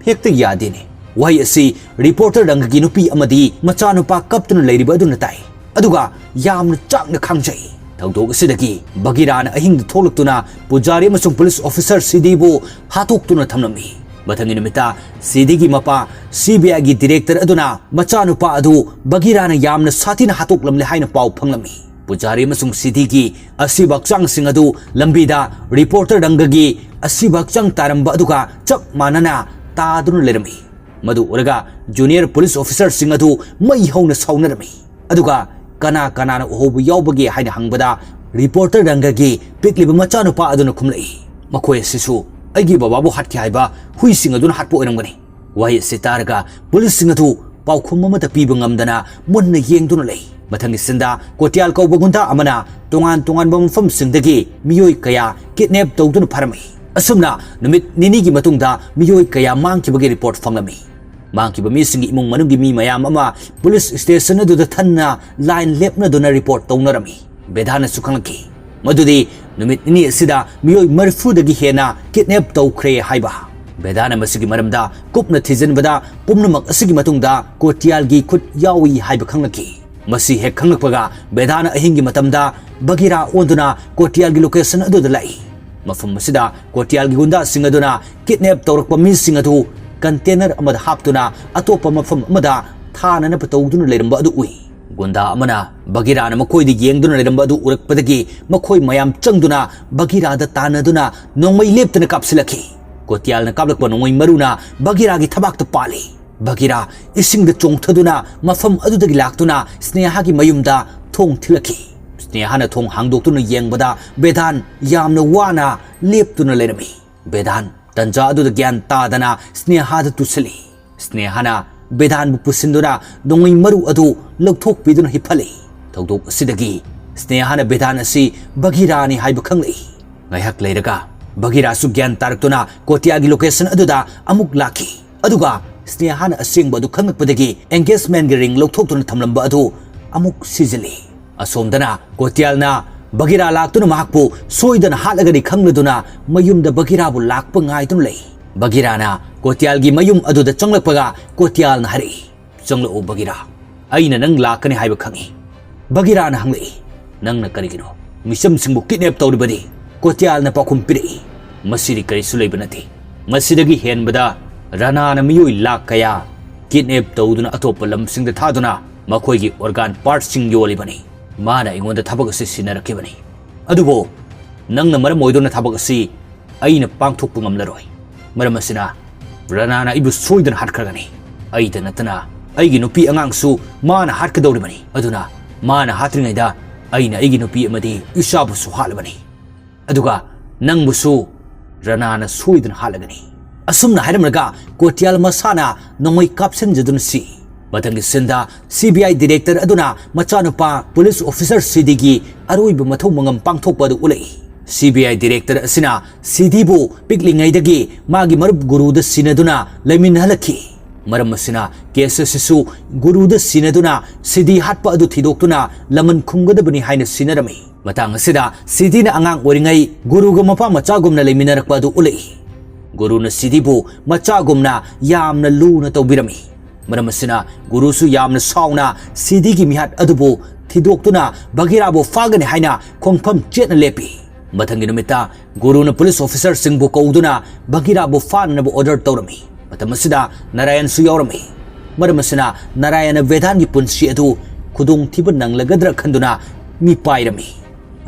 ꯍꯦꯛꯇ ꯌꯥꯗꯦꯅꯦ꯫" ꯋꯥꯍꯩ ꯑꯁꯤ ꯔꯤꯄꯣꯔꯇꯔ ꯔꯪꯒꯒꯤ ꯅꯨꯄꯤ ꯑꯃꯗꯤ ꯃꯆꯥꯅꯨꯄꯥ ꯀꯞꯇꯨꯅ ꯂꯩꯔꯤꯕ ꯑꯗꯨꯅ ꯇꯥꯏ꯫ ꯑꯗꯨꯒ ꯌꯥꯝꯅ ꯆꯥꯛꯅ ꯈꯥꯡꯖꯩ꯫ ꯊꯧꯗꯣꯛ ꯑꯁꯤꯗꯒꯤ ꯕꯒꯤꯔꯥꯅ ꯑꯍꯤꯡꯗ ꯊꯣꯛꯂꯛꯇꯨꯅ ꯄꯨꯖꯥꯔꯤ ꯑꯃꯁꯨꯡ ꯄꯨꯂꯤꯁ ꯑꯣꯐꯤꯁꯔ ꯁꯤꯗꯤꯕꯨ ꯍꯥꯠꯇꯣꯛꯇꯨꯅ ꯊꯝꯂꯝꯃꯤ꯫ ꯃꯊꯪꯒꯤ ꯅꯨꯃꯤꯠꯇ ꯁꯤꯗꯤꯒꯤ ꯃꯄꯥ ꯁꯤꯕꯤꯑꯥꯏꯒꯤ ꯗꯤꯔꯦꯛꯇꯔ ꯑꯗꯨꯅ ꯃꯆꯥꯅꯨꯄꯥ ꯑꯗꯨ ꯕꯒꯤꯔꯥꯅ ꯌꯥꯝꯅ ꯁꯥꯊꯤꯅ ꯍꯥꯠꯇꯣꯛꯂꯝꯂꯦ ꯍꯥꯏꯅ ꯄꯥꯎ ꯐꯪꯂꯝꯃꯤ꯫ ꯄꯨꯖꯥꯔꯤ ꯑꯃꯁꯨꯡ ꯁꯤꯗꯤꯒꯤ ꯑꯁꯤꯕ ꯍꯛꯆꯥꯡꯁꯤꯡ ꯑꯗꯨ ꯂꯝꯕꯤꯗ ꯔꯤꯄꯣꯔꯇꯔ ꯔꯪꯒꯒꯤ ꯑꯁꯤꯕ ꯍꯛꯆꯥꯡ ꯇꯥꯔꯝꯕ ꯑꯗꯨꯒ ꯆꯞ ꯃꯥꯟꯅꯅ ꯇꯥꯗꯨꯅ ꯂꯩꯔꯝꯃꯤ꯫ ꯃꯗꯨ ꯎꯔꯒ ꯖꯨꯅꯤꯌꯔ ꯄꯨꯂꯤꯁ ꯑꯣꯐꯤꯁꯔꯁꯤꯡ ꯑꯗꯨ ꯃꯩ ꯍꯧꯅ ꯁꯥꯎꯅꯔꯝꯃꯤ꯫ ꯑꯗꯨꯒ ꯀꯅꯥ ꯀꯅꯥꯅ ꯎꯍꯧꯕ ꯌꯥꯎꯕꯒꯦ ꯍꯥꯏꯅ ꯍꯪꯕꯗ, ꯔꯤꯄꯣꯔꯇꯔ ꯔꯪꯒꯒꯤ ꯄꯤꯛꯂꯤꯕ ꯃꯆꯥꯅꯨꯄꯥ ꯑꯗꯨꯅ ꯈꯨꯝꯂꯛꯏ, "ꯃꯈꯣꯏ ꯑꯁꯤꯁꯨ ꯑꯩꯒꯤ ꯕꯕꯥꯕꯨ ꯍꯥꯠꯈꯤ ꯍꯥꯏꯕ ꯍꯨꯏꯁꯤꯡ ꯑꯗꯨꯅ ꯍꯥꯠꯄ ꯑꯣꯏꯔꯝꯒꯅꯤ꯫" ꯋꯥꯍꯩ ꯑꯁꯤ ꯇꯥꯔꯒ ꯄꯨꯂꯤꯁꯁꯤꯡ ꯑꯗꯨ ꯄꯥꯎꯈꯨꯝ ꯑꯃꯠꯇ ꯄꯤꯕ ꯉꯝꯗꯅ ꯃꯨꯟꯅ ꯌꯦꯡꯗꯨꯅ ꯂꯩ꯫ ꯃꯊꯪꯒꯤ ꯁꯤꯟꯗ ꯀꯣꯇꯤꯌꯥꯜ ꯀꯧꯕ ꯒꯨꯟꯗꯥ ꯑꯃꯅ ꯇꯣꯉꯥꯟ ꯇꯣꯉꯥꯟꯕ ꯃꯐꯝꯁꯤꯡꯗꯒꯤ ꯃꯤꯑꯣꯏ ꯀꯌꯥ ꯀꯤꯗꯅꯦꯞ ꯇꯧꯗꯨꯅ ꯐꯥꯔꯝꯃꯤ꯫ ꯑꯁꯨꯝꯅ ꯅꯨꯃꯤꯠ ꯅꯤꯅꯤꯒꯤ ꯃꯇꯨꯡꯗ ꯃꯤꯑꯣꯏ ꯀꯌꯥ ꯃꯥꯡꯈꯤꯕꯒꯤ ꯔꯤꯄꯣꯔꯠ ꯐꯪꯂꯝꯃꯤ꯫ ꯃꯥꯡꯈꯤꯕ ꯃꯤꯁꯤꯡꯒꯤ ꯏꯃꯨꯡ ꯃꯅꯨꯡꯒꯤ ꯃꯤ ꯃꯌꯥꯝ ꯑꯃ ꯄꯨꯂꯤꯁ ꯁ꯭ꯇꯦꯁꯟ ꯑꯗꯨꯗ ꯊꯟꯅ ꯂꯥꯏꯟ ꯂꯦꯞꯅꯗꯨꯅ ꯔꯤꯄꯣꯔꯠ ꯇꯧꯅꯔꯝꯃꯤ꯫ ꯕꯦꯗꯥꯅꯁꯨ ꯈꯪꯂꯛꯈꯤ ꯃꯗꯨꯗꯤ ꯅꯨꯃꯤꯠ ꯅꯤꯅꯤ ꯑꯁꯤꯗ ꯃꯤꯑꯣꯏ ꯃꯔꯤꯐꯨꯗꯒꯤ ꯍꯦꯟꯅ ꯀꯤꯗꯅꯦꯞ ꯇꯧꯈ꯭ꯔꯦ ꯍꯥꯏꯕ꯫ ꯕꯦꯗꯥꯅ ꯃꯁꯤꯒꯤ ꯃꯔꯝꯗ ꯀꯨꯞꯅ ꯊꯤꯖꯤꯟꯕꯗ ꯄꯨꯝꯅꯃꯛ ꯑꯁꯤꯒꯤ ꯃꯇꯨꯡꯗ ꯀꯣꯇꯤꯌꯥꯜꯒꯤ ꯈꯨꯠ ꯌꯥꯎꯏ ꯍꯥꯏꯕ ꯈꯪꯂꯛꯈꯤ꯫ ꯃꯁꯤ ꯍꯦꯛ ꯈꯪꯂꯛꯄꯒ ꯕꯦꯗꯥꯅ ꯑꯍꯤꯡꯒꯤ ꯃꯇꯝꯗ ꯕꯒꯤꯔꯥ ꯑꯣꯟꯗꯨꯅ ꯀꯣꯇꯤꯌꯥꯜꯒꯤ ꯂꯣꯀꯦꯁꯟ ꯑꯗꯨꯗ ꯂꯥꯛꯏ꯫ ꯃꯐꯝ ꯑꯁꯤꯗ ꯀꯣꯇꯤꯌꯥꯜꯒꯤ ꯒꯨꯟꯗꯥꯁꯤꯡ ꯑꯗꯨꯅ ꯀꯤꯗꯅꯦꯞ ꯇꯧꯔꯛꯄ ꯃꯤꯁꯤꯡ ꯑꯗꯨ ꯀꯟꯇꯦꯅꯔ ꯑꯃꯗ ꯍꯥꯞꯇꯨꯅ ꯑꯇꯣꯞꯄ ꯃꯐꯝ ꯑꯃꯗ ꯊꯥꯅꯅꯕ ꯇꯧꯗꯨꯅ ꯂꯩꯔꯝꯕ ꯑꯗꯨ ꯎꯏ꯫ ꯒꯨꯟꯗꯥ ꯑꯃꯅ ꯕꯒꯤꯔꯥꯅ ꯃꯈꯣꯏꯗ ꯌꯦꯡꯗꯨꯅ ꯂꯩꯔꯝꯕ ꯑꯗꯨ ꯎꯔꯛꯄꯗꯒꯤ ꯃꯈꯣꯏ ꯃꯌꯥꯝ ꯆꯪꯗꯨꯅ ꯕꯒꯤꯔꯥꯗ ꯇꯥꯟꯅꯗꯨꯅ ꯅꯣꯡꯃꯩ ꯂꯦꯞꯇꯅ ꯀꯥꯞꯁꯤꯜꯂꯛꯈꯤ꯫ ꯀꯣꯇꯤꯌꯥꯜꯅ ꯀꯥꯞꯂꯛꯄ ꯅꯣꯡꯃꯩ ꯃꯔꯨꯅ ꯕꯒꯤꯔꯥꯒꯤ ꯊꯕꯥꯛꯇ ꯄꯥꯜꯂꯤ꯫ ꯕꯒꯤꯔꯥ ꯏꯁꯤꯡꯗ ꯆꯣꯡꯊꯗꯨꯅ ꯃꯐꯝ ꯑꯗꯨꯗꯒꯤ ꯂꯥꯛꯇꯨꯅ ꯁ꯭ꯅꯦꯍꯥꯒꯤ ꯃꯌꯨꯝꯗ ꯊꯣꯡ ꯊꯤꯜꯂꯛꯈꯤ꯫ ꯁ꯭ꯅꯦꯍꯥꯅ ꯊꯣꯡ ꯍꯥꯡꯗꯣꯛꯇꯨꯅ ꯌꯦꯡꯕꯗ ꯕꯦꯗꯥꯟ ꯌꯥꯝꯅ ꯋꯥꯅ ꯂꯦꯞꯇꯨꯅ ꯂꯩꯔꯝꯃꯤ꯫ ꯕꯦꯗꯥꯟ ꯇꯟꯖꯥ ꯑꯗꯨꯗ ꯒ꯭ꯌꯥꯟ ꯇꯥꯗꯅ ꯁ꯭ꯅꯦꯍꯥꯗ ꯇꯨꯁꯤꯜꯂꯤ꯫ ꯁ꯭ꯅꯦꯍꯥꯅ ꯕꯦꯗꯥꯟꯕꯨ ꯄꯨꯁꯤꯟꯗꯨꯅ ꯅꯣꯡꯃꯩ ꯃꯔꯨ ꯑꯗꯨ ꯂꯧꯊꯣꯛꯄꯤꯗꯨꯅ ꯍꯤꯞꯍꯜꯂꯤ꯫ ꯊꯧꯗꯣꯛ ꯑꯁꯤꯗꯒꯤ ꯁ꯭ꯅꯦꯍꯥꯅ ꯕꯦꯗꯥꯟ ꯑꯁꯤ ꯕꯒꯤꯔꯥꯅꯤ ꯍꯥꯏꯕ ꯈꯪꯂꯛꯏ꯫ ꯉꯥꯏꯍꯥꯛ ꯂꯩꯔꯒ ꯕꯒꯤꯔꯥꯁꯨ ꯒ꯭ꯌꯥꯟ ꯇꯥꯔꯛꯇꯨꯅ ꯀꯣꯇꯤꯌꯥꯒꯤ ꯂꯣꯀꯦꯁꯟ ꯑꯗꯨꯗ ꯑꯃꯨꯛ ꯂꯥꯛꯈꯤ꯫ ꯑꯗꯨꯒ ꯁ꯭ꯅꯦꯍꯥꯅ ꯑꯁꯦꯡꯕ ꯑꯗꯨ ꯈꯪꯂꯛꯄꯗꯒꯤ ꯑꯦꯡꯒꯦꯖꯃꯦꯟꯒꯤ ꯔꯤꯡ ꯂꯧꯊꯣꯛꯇꯨꯅ ꯊꯝꯂꯝꯕ ꯑꯗꯨ ꯑꯃꯨꯛ ꯁꯤꯖꯤꯜꯂꯤ꯫ ꯑꯁꯣꯝꯗꯅ ꯀꯣꯇꯤꯌꯥꯜꯅ ꯕꯒꯤꯔꯥ ꯂꯥꯛꯇꯨꯅ ꯃꯍꯥꯛꯄꯨ ꯁꯣꯏꯗꯅ ꯍꯥꯠꯂꯒꯅꯤ ꯈꯪꯂꯗꯨꯅ ꯃꯌꯨꯝꯗ ꯕꯒꯤꯔꯥꯕꯨ ꯂꯥꯛꯄ ꯉꯥꯏꯗꯨꯅ ꯂꯩ꯫ ꯕꯒꯤꯔꯥꯅ ꯀꯣꯇ꯭ꯌꯥꯜꯒꯤ ꯃꯌꯨꯝ ꯑꯗꯨꯗ ꯆꯪꯂꯛꯄꯒ ꯀꯣꯇ꯭ꯌꯥꯜꯅ ꯍꯥꯏꯔꯛꯏ, "ꯆꯪꯂꯛꯎ ꯕꯒꯤꯔꯥ, ꯑꯩꯅ ꯅꯪ ꯂꯥꯛꯀꯅꯤ ꯍꯥꯏꯕ ꯈꯪꯏ꯫" ꯕꯒꯤꯔꯥꯅ ꯍꯪꯂꯛꯏ, "ꯅꯪꯅ ꯀꯔꯤꯒꯤꯅꯣ ꯃꯤꯆꯝꯁꯤꯡꯕꯨ ꯀꯤꯗꯅꯦꯞ ꯇꯧꯔꯤꯕꯗꯤ?" ꯀꯣꯇ꯭ꯌꯥꯜꯅ ꯄꯥꯎꯈꯨꯝ ꯄꯤꯔꯛꯏ, "ꯃꯁꯤꯗꯤ ꯀꯔꯤꯁꯨ ꯂꯩꯕ ꯅꯠꯇꯦ꯫ ꯃꯁꯤꯗꯒꯤ ꯍꯦꯟꯕꯗ ꯔꯅꯥꯅ ꯃꯤꯑꯣꯏ ꯂꯥꯈ ꯀꯌꯥ ꯀꯤꯗꯅꯦꯞ ꯇꯧꯗꯨꯅ ꯑꯇꯣꯞꯄ ꯂꯝꯁꯤꯡꯗ ꯊꯥꯗꯨꯅ ꯃꯈꯣꯏꯒꯤ ꯑꯣꯔꯒꯥꯟ ꯄꯥꯔꯠꯁꯤꯡ ꯌꯣꯜꯂꯤꯕꯅꯤ꯫ ꯃꯥꯅ ꯑꯩꯉꯣꯟꯗ ꯊꯕꯛ ꯑꯁꯤ ꯁꯤꯟꯅꯔꯛꯈꯤꯕꯅꯤ꯫ ꯑꯗꯨꯕꯨ ꯅꯪꯅ ꯃꯔꯝ ꯑꯣꯏꯗꯨꯅ ꯊꯕꯛ ꯑꯁꯤ ꯑꯩꯅ ꯄꯥꯡꯊꯣꯛꯄ ꯉꯝꯂꯔꯣꯏ꯫ ꯃꯔꯝ ꯑꯁꯤꯅ ꯔꯅꯥꯅ ꯑꯩꯕꯨ ꯁꯣꯏꯗꯅ ꯍꯥꯠꯈ꯭ꯔꯒꯅꯤ꯫ ꯑꯩꯗ ꯅꯠꯇꯅ ꯑꯩꯒꯤ ꯅꯨꯄꯤ ꯑꯉꯥꯡꯁꯨ ꯃꯥꯅ ꯍꯥꯠꯀꯗꯧꯔꯤꯕꯅꯤ꯫ ꯑꯗꯨꯅ ꯃꯥꯅ ꯍꯥꯠꯇ꯭ꯔꯤꯉꯩꯗ ꯑꯩꯅ ꯑꯩꯒꯤ ꯅꯨꯄꯤ ꯑꯃꯗꯤ ꯏꯆꯥꯕꯨꯁꯨ ꯍꯥꯠꯂꯕꯅꯤ꯫ ꯑꯗꯨꯒ ꯅꯪꯕꯨꯁꯨ ꯔꯅꯥꯅ ꯁꯣꯏꯗꯅ ꯍꯥꯠꯂꯒꯅꯤ꯫" ꯑꯁꯨꯝꯅ ꯍꯥꯏꯔꯝꯂꯒ ꯀꯣꯇ꯭ꯌꯥꯜ ꯃꯁꯥꯅ ꯅꯣꯡꯃꯩ ꯀꯥꯞꯁꯤꯟꯖꯗꯨꯅ ꯁꯤ꯫ ꯃꯊꯪꯒꯤ ꯁꯤꯟꯗ ꯁꯤ ꯕꯤ ꯑꯥꯏ ꯗꯤꯔꯦꯛꯇꯔ ꯑꯗꯨꯅ ꯃꯆꯥꯅꯨꯄꯥ ꯄꯨꯂꯤꯁ ꯑꯣꯐꯤꯁꯔ ꯁꯤꯗꯤꯒꯤ ꯑꯔꯣꯏꯕ ꯃꯊꯧ ꯃꯉꯝ ꯄꯥꯡꯊꯣꯛꯄ ꯑꯗꯨ ꯎꯠꯂꯛꯏ꯫ ꯁꯤ ꯕꯤ ꯑꯥꯏ ꯗꯤꯔꯦꯛꯇꯔ ꯑꯁꯤꯅ ꯁꯤꯗꯤꯕꯨ ꯄꯤꯛꯂꯤꯉꯩꯗꯒꯤ ꯃꯥꯒꯤ ꯃꯔꯨꯞ ꯒꯨꯔꯨꯗ ꯁꯤꯟꯅꯗꯨꯅ ꯂꯩꯃꯤꯟꯅꯍꯜꯂꯛꯈꯤ꯫ ꯃꯔꯝ ꯑꯁꯤꯅ ꯀꯦꯁ ꯑꯁꯤꯁꯨ ꯒꯨꯔꯨꯗ ꯁꯤꯟꯅꯗꯨꯅ ꯁꯤꯗꯤ ꯍꯥꯠꯄ ꯑꯗꯨ ꯊꯤꯗꯣꯛꯇꯨꯅ ꯂꯃꯟ ꯈꯨꯝꯒꯗꯕꯅꯤ ꯍꯥꯏꯅ ꯁꯤꯟꯅꯔꯝꯃꯤ꯫ ꯃꯇꯥꯡ ꯑꯁꯤꯗ ꯁꯤꯗꯤꯅ ꯑꯉꯥꯡ ꯑꯣꯏꯔꯤꯉꯩ ꯒꯨꯔꯨꯒ ꯃꯄꯥ ꯃꯆꯥꯒꯨꯝꯅ ꯂꯩꯃꯤꯟꯅꯔꯛꯄ ꯑꯗꯨ ꯎꯠꯂꯛꯏ꯫ ꯒꯨꯔꯨꯅ ꯁꯤꯗꯤꯕꯨ ꯃꯆꯥꯒꯨꯝꯅ ꯌꯥꯝꯅ ꯂꯨꯅ ꯇꯧꯕꯤꯔꯝꯃꯤ꯫ ꯃꯔꯝ ꯑꯁꯤꯅ ꯒꯨꯔꯨꯁꯨ ꯌꯥꯝꯅ ꯁꯥꯎꯅ ꯁꯤꯗꯤꯒꯤ ꯃꯤꯍꯥꯠ ꯑꯗꯨꯕꯨ ꯊꯤꯗꯣꯛꯇꯨꯅ ꯕꯒꯤꯔꯥꯕꯨ ꯐꯥꯒꯅꯤ ꯍꯥꯏꯅ ꯈꯣꯡꯐꯝ ꯆꯦꯠꯅ ꯂꯦꯞꯄꯤ꯫ ꯃꯊꯪꯒꯤ ꯅꯨꯃꯤꯠꯇ ꯒꯨꯔꯨꯅ ꯄꯨꯂꯤꯁ ꯑꯣꯐꯤꯁꯔꯁꯤꯡꯕꯨ ꯀꯧꯗꯨꯅ ꯕꯒꯤꯔꯥꯕꯨ ꯐꯥꯅꯅꯕ ꯑꯣꯔꯗꯔ ꯇꯧꯔꯝꯃꯤ꯫ ꯃꯇꯝ ꯑꯁꯤꯗ ꯅꯥꯔꯥꯌꯟꯁꯨ ꯌꯥꯎꯔꯝꯃꯤ꯫ ꯃꯔꯝ ꯑꯁꯤꯅ ꯅꯥꯔꯥꯌꯟꯅ ꯚꯦꯗꯥꯟꯒꯤ ꯄꯨꯟꯁꯤ ꯑꯗꯨ ꯈꯨꯗꯣꯡꯊꯤꯕ ꯅꯪꯂꯒꯗ꯭ꯔꯥ ꯈꯟꯗꯨꯅ ꯃꯤ ꯄꯥꯏꯔꯝꯃꯤ꯫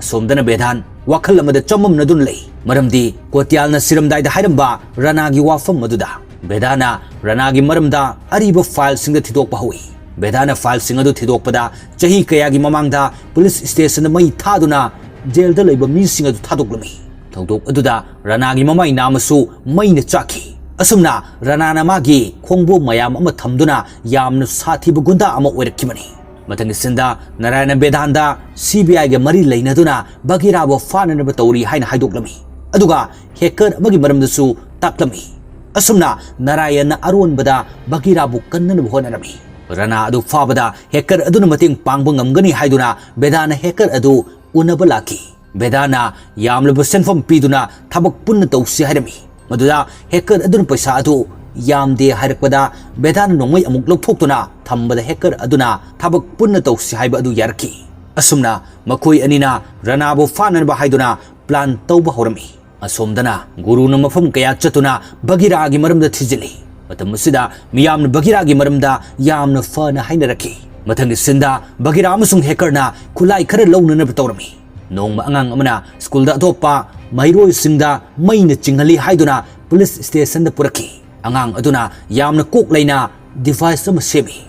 ꯑꯁꯣꯝꯗꯅ ꯚꯦꯗꯥꯟ ꯋꯥꯈꯜ ꯑꯃꯗ ꯆꯃꯝꯅꯗꯨꯅ ꯂꯩ꯫ ꯃꯔꯝꯗꯤ ꯀꯣꯇ꯭ꯌꯥꯜꯅ ꯁꯤꯔꯝꯗꯥꯏꯗ ꯍꯥꯏꯔꯝꯕ ꯔꯅꯥꯒꯤ ꯋꯥꯐꯝ ꯑꯗꯨꯗ ꯚꯦꯗꯥꯅ ꯔꯅꯥꯒꯤ ꯃꯔꯝꯗ ꯑꯔꯤꯕ ꯐꯥꯏꯜꯁꯤꯡꯗ ꯊꯤꯗꯣꯛꯄ ꯍꯧꯏ꯫ ꯚꯦꯗꯥꯅ ꯐꯥꯏꯜꯁꯤꯡ ꯑꯗꯨ ꯊꯤꯗꯣꯛꯄꯗ ꯆꯍꯤ ꯀꯌꯥꯒꯤ ꯃꯃꯥꯡꯗ ꯄꯨꯂꯤꯁ ꯁ꯭ꯇꯦꯁꯟꯗ ꯃꯩ ꯊꯥꯗꯨꯅ ꯖꯦꯜꯗ ꯂꯩꯕ ꯃꯤꯁꯤꯡ ꯑꯗꯨ ꯊꯥꯗꯣꯛꯂꯝꯃꯤ꯫ ꯊꯧꯗꯣꯛ ꯑꯗꯨꯗ ꯔꯅꯥꯒꯤ ꯃꯃꯥꯏ ꯅꯥꯝꯃꯁꯨ ꯃꯩꯅ ꯆꯥꯛꯈꯤ꯫ ꯑꯁꯨꯝꯅ ꯔꯅꯥꯅ ꯃꯥꯒꯤ ꯈꯣꯡꯕꯣꯝ ꯃꯌꯥꯝ ꯑꯃ ꯊꯝꯗꯨꯅ ꯌꯥꯝꯅ ꯁꯥꯊꯤꯕ ꯒꯨꯟꯗꯥ ꯑꯃ ꯑꯣꯏꯔꯛꯈꯤꯕꯅꯤ꯫ ꯃꯊꯪꯒꯤ ꯁꯤꯟꯗ ꯅꯥꯔꯥꯌꯅ ꯚꯦꯗꯥꯟꯗ ꯁꯤ ꯕꯤ ꯑꯥꯏꯒ ꯃꯔꯤ ꯂꯩꯅꯗꯨꯅ ꯕꯒꯤꯔꯥꯕꯨ ꯐꯥꯅꯅꯕ ꯇꯧꯔꯤ ꯍꯥꯏꯅ ꯍꯥꯏꯗꯣꯛꯂꯝꯃꯤ꯫ ꯑꯗꯨꯒ ꯍꯦꯀꯔ ꯑꯃꯒꯤ ꯃꯔꯝꯗꯁꯨ ꯇꯥꯛꯂꯝꯃꯤ꯫ ꯑꯁꯨꯝꯅ ꯅꯥꯔꯥꯌꯟꯅ ꯑꯔꯣꯟꯕꯗ ꯕꯒꯤꯔꯥꯕꯨ ꯀꯟꯅꯅꯕ ꯍꯣꯠꯅꯔꯝꯃꯤ꯫ ꯔꯅꯥ ꯑꯗꯨ ꯐꯥꯕꯗ ꯍꯦꯀꯔ ꯑꯗꯨꯅ ꯃꯇꯦꯡ ꯄꯥꯡꯕ ꯉꯝꯒꯅꯤ ꯍꯥꯏꯗꯨꯅ ꯚꯦꯗꯥꯅ ꯍꯦꯀꯔ ꯑꯗꯨ ꯎꯅꯕ ꯂꯥꯛꯈꯤ꯫ ꯕꯦꯗꯥꯅ ꯌꯥꯝꯂꯕ ꯁꯦꯟꯐꯝ ꯄꯤꯗꯨꯅ ꯊꯕꯛ ꯄꯨꯟꯅ ꯇꯧꯁꯤ ꯍꯥꯏꯔꯝꯃꯤ꯫ ꯃꯗꯨꯗ ꯍꯦꯀꯔ ꯑꯗꯨꯅ ꯄꯩꯁꯥ ꯑꯗꯨ ꯌꯥꯝꯗꯦ ꯍꯥꯏꯔꯛꯄꯗ, ꯕꯦꯗꯥꯅ ꯅꯣꯡꯃꯩ ꯑꯃꯨꯛ ꯂꯧꯊꯣꯛꯇꯨꯅ ꯊꯝꯕꯗ, ꯍꯦꯀꯔ ꯑꯗꯨꯅ ꯊꯕꯛ ꯄꯨꯟꯅ ꯇꯧꯁꯤ ꯍꯥꯏꯕ ꯑꯗꯨ ꯌꯥꯔꯛꯈꯤ꯫ ꯑꯁꯨꯝꯅ ꯃꯈꯣꯏ ꯑꯅꯤꯅ ꯔꯅꯥꯕꯨ ꯐꯥꯅꯅꯕ ꯍꯥꯏꯗꯨꯅ ꯄ꯭ꯂꯥꯟ ꯇꯧꯕ ꯍꯧꯔꯝꯃꯤ꯫ ꯑꯁꯣꯝꯗꯅ ꯒꯨꯔꯨꯅ ꯃꯐꯝ ꯀꯌꯥ ꯆꯠꯇꯨꯅ ꯕꯒꯤꯔꯥꯒꯤ ꯃꯔꯝꯗ ꯊꯤꯖꯤꯜꯂꯤ꯫ ꯃꯇꯝ ꯑꯁꯤꯗ ꯃꯤꯌꯥꯝꯅ ꯕꯒꯤꯔꯥꯒꯤ ꯃꯔꯝꯗ ꯌꯥꯝꯅ ꯐꯅ ꯍꯥꯏꯅꯔꯛꯈꯤ꯫ ꯃꯊꯪꯒꯤ ꯁꯤꯟꯗ ꯕꯒꯤꯔꯥ ꯑꯃꯁꯨꯡ ꯍꯦꯀꯔꯅ ꯈꯨꯠꯂꯥꯏ ꯈꯔ ꯂꯧꯅꯅꯕ ꯇꯧꯔꯝꯃꯤ꯫ ꯅꯣꯡꯃ ꯑꯉꯥꯡ ꯑꯃꯅ ꯁ꯭ꯀꯨꯜꯗ ꯑꯇꯣꯞꯄ ꯃꯍꯩꯔꯣꯏꯁꯤꯡꯗ ꯃꯩꯅ ꯆꯤꯡꯍꯜꯂꯤ ꯍꯥꯏꯗꯨꯅ ꯄꯨꯂꯤꯁ ꯁ꯭ꯇꯦꯁꯟꯗ ꯄꯨꯔꯛꯈꯤ꯫ ꯑꯉꯥꯡ ꯑꯗꯨꯅ ꯌꯥꯝꯅ ꯀꯣꯛ ꯂꯩꯅ ꯗꯤꯚꯥꯏꯁ ꯑꯃ ꯁꯦꯝꯃꯤ꯫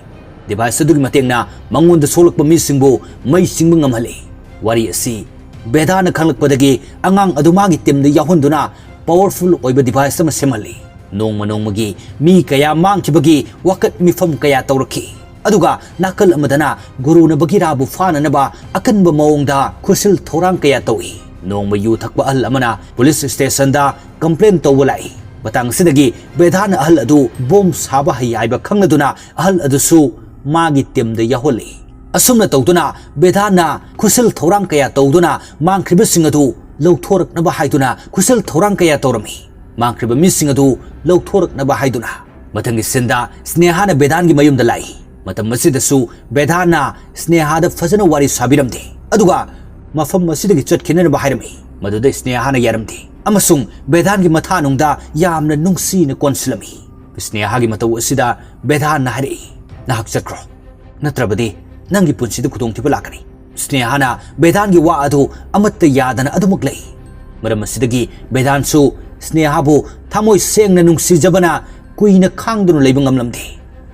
ꯗꯤꯚꯥꯏꯁ ꯑꯗꯨꯒꯤ ꯃꯇꯦꯡꯅ ꯃꯉꯣꯟꯗ ꯁꯣꯛꯂꯛꯄ ꯃꯤꯁꯤꯡꯕꯨ ꯃꯩ ꯆꯤꯡꯕ ꯉꯝꯍꯜꯂꯤ꯫ ꯋꯥꯔꯤ ꯑꯁꯤ ꯕꯦꯗꯥꯅ ꯈꯪꯂꯛꯄꯗꯒꯤ, ꯑꯉꯥꯡ ꯑꯗꯨ ꯃꯥꯒꯤ ꯇꯤꯝꯗ ꯌꯥꯎꯍꯟꯗꯨꯅ ꯄꯥꯋꯔꯐꯨꯜ ꯑꯣꯏꯕ ꯗꯤꯚꯥꯏꯁ ꯑꯃ ꯁꯦꯝꯍꯜꯂꯤ꯫ ꯅꯣꯡꯃ ꯅꯣꯡꯃꯒꯤ ꯃꯤ ꯀꯌꯥ ꯃꯥꯡꯈꯤꯕꯒꯤ ꯋꯥꯀꯠ ꯃꯤꯐꯝ ꯀꯌꯥ ꯇꯧꯔꯛꯈꯤ꯫ ꯑꯗꯨꯒ ꯅꯥꯀꯜ ꯑꯃꯗꯅ ꯒꯨꯔꯨꯅ ꯕꯒꯤꯔꯥꯕꯨ ꯐꯥꯅꯅꯕ ꯑꯀꯟꯕ ꯃꯑꯣꯡꯗ ꯈꯨꯠꯁꯤꯜ ꯊꯧꯔꯥꯡ ꯀꯌꯥ ꯇꯧꯏ꯫ ꯅꯣꯡꯃ ꯌꯨ ꯊꯛꯄ ꯑꯍꯜ ꯑꯃꯅ ꯄꯨꯂꯤꯁ ꯁ꯭ꯇꯦꯁꯟꯗ ꯀꯝꯄ꯭ꯂꯦꯟ ꯇꯧꯕ ꯂꯥꯛꯏ꯫ ꯃꯇꯥꯡ ꯑꯁꯤꯗꯒꯤ ꯕꯦꯗꯥꯅ ꯑꯍꯜ ꯑꯗꯨ ꯕꯣꯝ ꯁꯥꯕ ꯍꯩ ꯍꯥꯏꯕ ꯈꯪꯂꯗꯨꯅ, ꯑꯍꯜ ꯑꯗꯨꯁꯨ ꯃꯥꯒꯤ ꯇꯤꯝꯗ ꯌꯥꯎꯍꯜꯂꯤ꯫ ꯑꯁꯨꯝꯅ ꯇꯧꯗꯨꯅ ꯕꯦꯗꯥꯅ ꯈꯨꯠꯁꯤꯜ ꯊꯧꯔꯥꯡ ꯀꯌꯥ ꯇꯧꯗꯨꯅ ꯃꯥꯡꯈ꯭ꯔꯤꯕꯁꯤꯡ ꯑꯗꯨ ꯂꯧꯊꯣꯔꯛꯅꯕ ꯍꯥꯏꯗꯨꯅ ꯈꯨꯠꯁꯤꯜ ꯊꯧꯔꯥꯡ ꯀꯌꯥ ꯇꯧꯔꯝꯃꯤ꯫ ꯃꯥꯡꯈ꯭ꯔꯤꯕ ꯃꯤꯁꯤꯡ ꯑꯗꯨ ꯂꯧꯊꯣꯔꯛꯅꯕ ꯍꯥꯏꯗꯨꯅ꯫ ꯃꯊꯪꯒꯤ ꯁꯤꯟꯗ ꯁ꯭ꯅꯦꯍꯥꯅ ꯕꯦꯗꯥꯟꯒꯤ ꯃꯌꯨꯝꯗ ꯂꯥꯛꯏ꯫ ꯃꯇꯝ ꯑꯁꯤꯗꯁꯨ ꯕꯦꯗꯥꯟꯅ ꯁ꯭ꯅꯦꯍꯥꯗ ꯐꯖꯅ ꯋꯥꯔꯤ ꯁꯥꯕꯤꯔꯝꯗꯦ꯫ ꯑꯗꯨꯒ ꯃꯐꯝ ꯑꯁꯤꯗꯒꯤ ꯆꯠꯈꯤꯅꯅꯕ ꯍꯥꯏꯔꯝꯃꯤ꯫ ꯃꯗꯨꯗ ꯁ꯭ꯅꯦꯍꯥꯅ ꯌꯥꯔꯝꯗꯦ ꯑꯃꯁꯨꯡ ꯕꯦꯗꯥꯟꯒꯤ ꯃꯊꯥꯅꯨꯡꯗ ꯌꯥꯝꯅ ꯅꯨꯡꯁꯤꯅ ꯀꯣꯟꯁꯤꯜꯂꯝꯃꯤ꯫ ꯁ꯭ꯅꯦꯍꯥꯒꯤ ꯃꯇꯧ ꯑꯁꯤꯗ ꯕꯦꯗꯥꯟꯅ ꯍꯥꯏꯔꯛꯏ, "ꯅꯍꯥꯛ ꯆꯠꯈ꯭ꯔꯣ, ꯅꯠꯇ꯭ꯔꯕꯗꯤ ꯅꯪꯒꯤ ꯄꯨꯟꯁꯤꯗ ꯈꯨꯗꯣꯡꯊꯤꯕ ꯂꯥꯛꯀꯅꯤ꯫" ꯁ꯭ꯅꯦꯍꯥꯅ ꯕꯦꯗꯥꯟꯒꯤ ꯋꯥ ꯑꯗꯨ ꯑꯃꯠꯇ ꯌꯥꯗꯅ ꯑꯗꯨꯃꯛ ꯂꯩ꯫ ꯃꯔꯝ ꯑꯁꯤꯗꯒꯤ ꯕꯦꯗꯥꯟꯁꯨ ꯁ꯭ꯅꯦꯍꯥꯕꯨ ꯊꯃꯣꯏ ꯁꯦꯡꯅ ꯅꯨꯡꯁꯤꯖꯕꯅ ꯀꯨꯏꯅ ꯈꯥꯡꯗꯨꯅ ꯂꯩꯕ ꯉꯝꯂꯝꯗꯦ꯫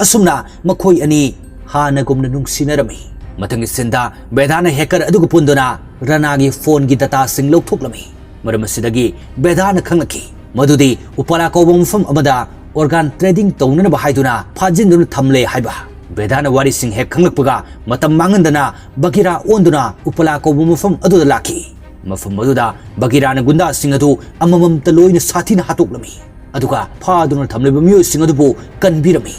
ꯑꯁꯨꯝꯅ ꯃꯈꯣꯏ ꯑꯅꯤ ꯍꯥꯟꯅꯒꯨꯝꯅ ꯅꯨꯡꯁꯤꯅꯔꯝꯃꯤ꯫ ꯃꯊꯪꯒꯤ ꯁꯤꯟꯗ ꯕꯦꯗꯥꯟꯅ ꯍꯦꯀꯔ ꯑꯗꯨꯒ ꯄꯨꯟꯗꯨꯅ ꯔꯅꯥꯒꯤ ꯐꯣꯟꯒꯤ ꯗꯇꯥꯁꯤꯡ ꯂꯧꯊꯣꯛꯂꯝꯃꯤ꯫ ꯃꯔꯝ ꯑꯁꯤꯗꯒꯤ ꯕꯦꯗꯥꯟꯅ ꯈꯪꯂꯛꯈꯤ ꯃꯗꯨꯗꯤ ꯎꯄꯥꯂꯥ ꯀꯧꯕ ꯃꯐꯝ ꯑꯃꯗ ꯑꯣꯔꯒꯥꯟ ꯇ꯭ꯔꯦꯗꯤꯡ ꯇꯧꯅꯅꯕ ꯍꯥꯏꯗꯨꯅ ꯐꯥꯖꯤꯟꯗꯨꯅ ꯊꯝꯂꯦ ꯍꯥꯏꯕ꯫ ꯕꯦꯗꯥꯟꯅ ꯋꯥꯔꯤꯁꯤꯡ ꯍꯦꯛ ꯈꯪꯂꯛꯄꯒ ꯃꯇꯝ ꯃꯥꯡꯍꯟꯗꯅ ꯕꯒꯤꯔꯥ ꯑꯣꯟꯗꯨꯅ ꯎꯄꯥꯂꯥ ꯀꯧꯕ ꯃꯐꯝ ꯑꯗꯨꯗ ꯂꯥꯛꯈꯤ꯫ ꯃꯐꯝ ꯑꯗꯨꯗ ꯕꯒꯤꯔꯥꯅ ꯒꯨꯟꯗꯥꯁꯤꯡ ꯑꯗꯨ ꯑꯃꯃꯝꯇ ꯂꯣꯏꯅ ꯁꯥꯊꯤꯅ ꯍꯥꯠꯇꯣꯛꯂꯝꯃꯤ꯫ ꯑꯗꯨꯒ ꯐꯥꯗꯨꯅ ꯊꯝꯂꯤꯕ ꯃꯤꯑꯣꯏꯁꯤꯡ ꯑꯗꯨꯕꯨ ꯀꯟꯕꯤꯔꯝꯃꯤ꯫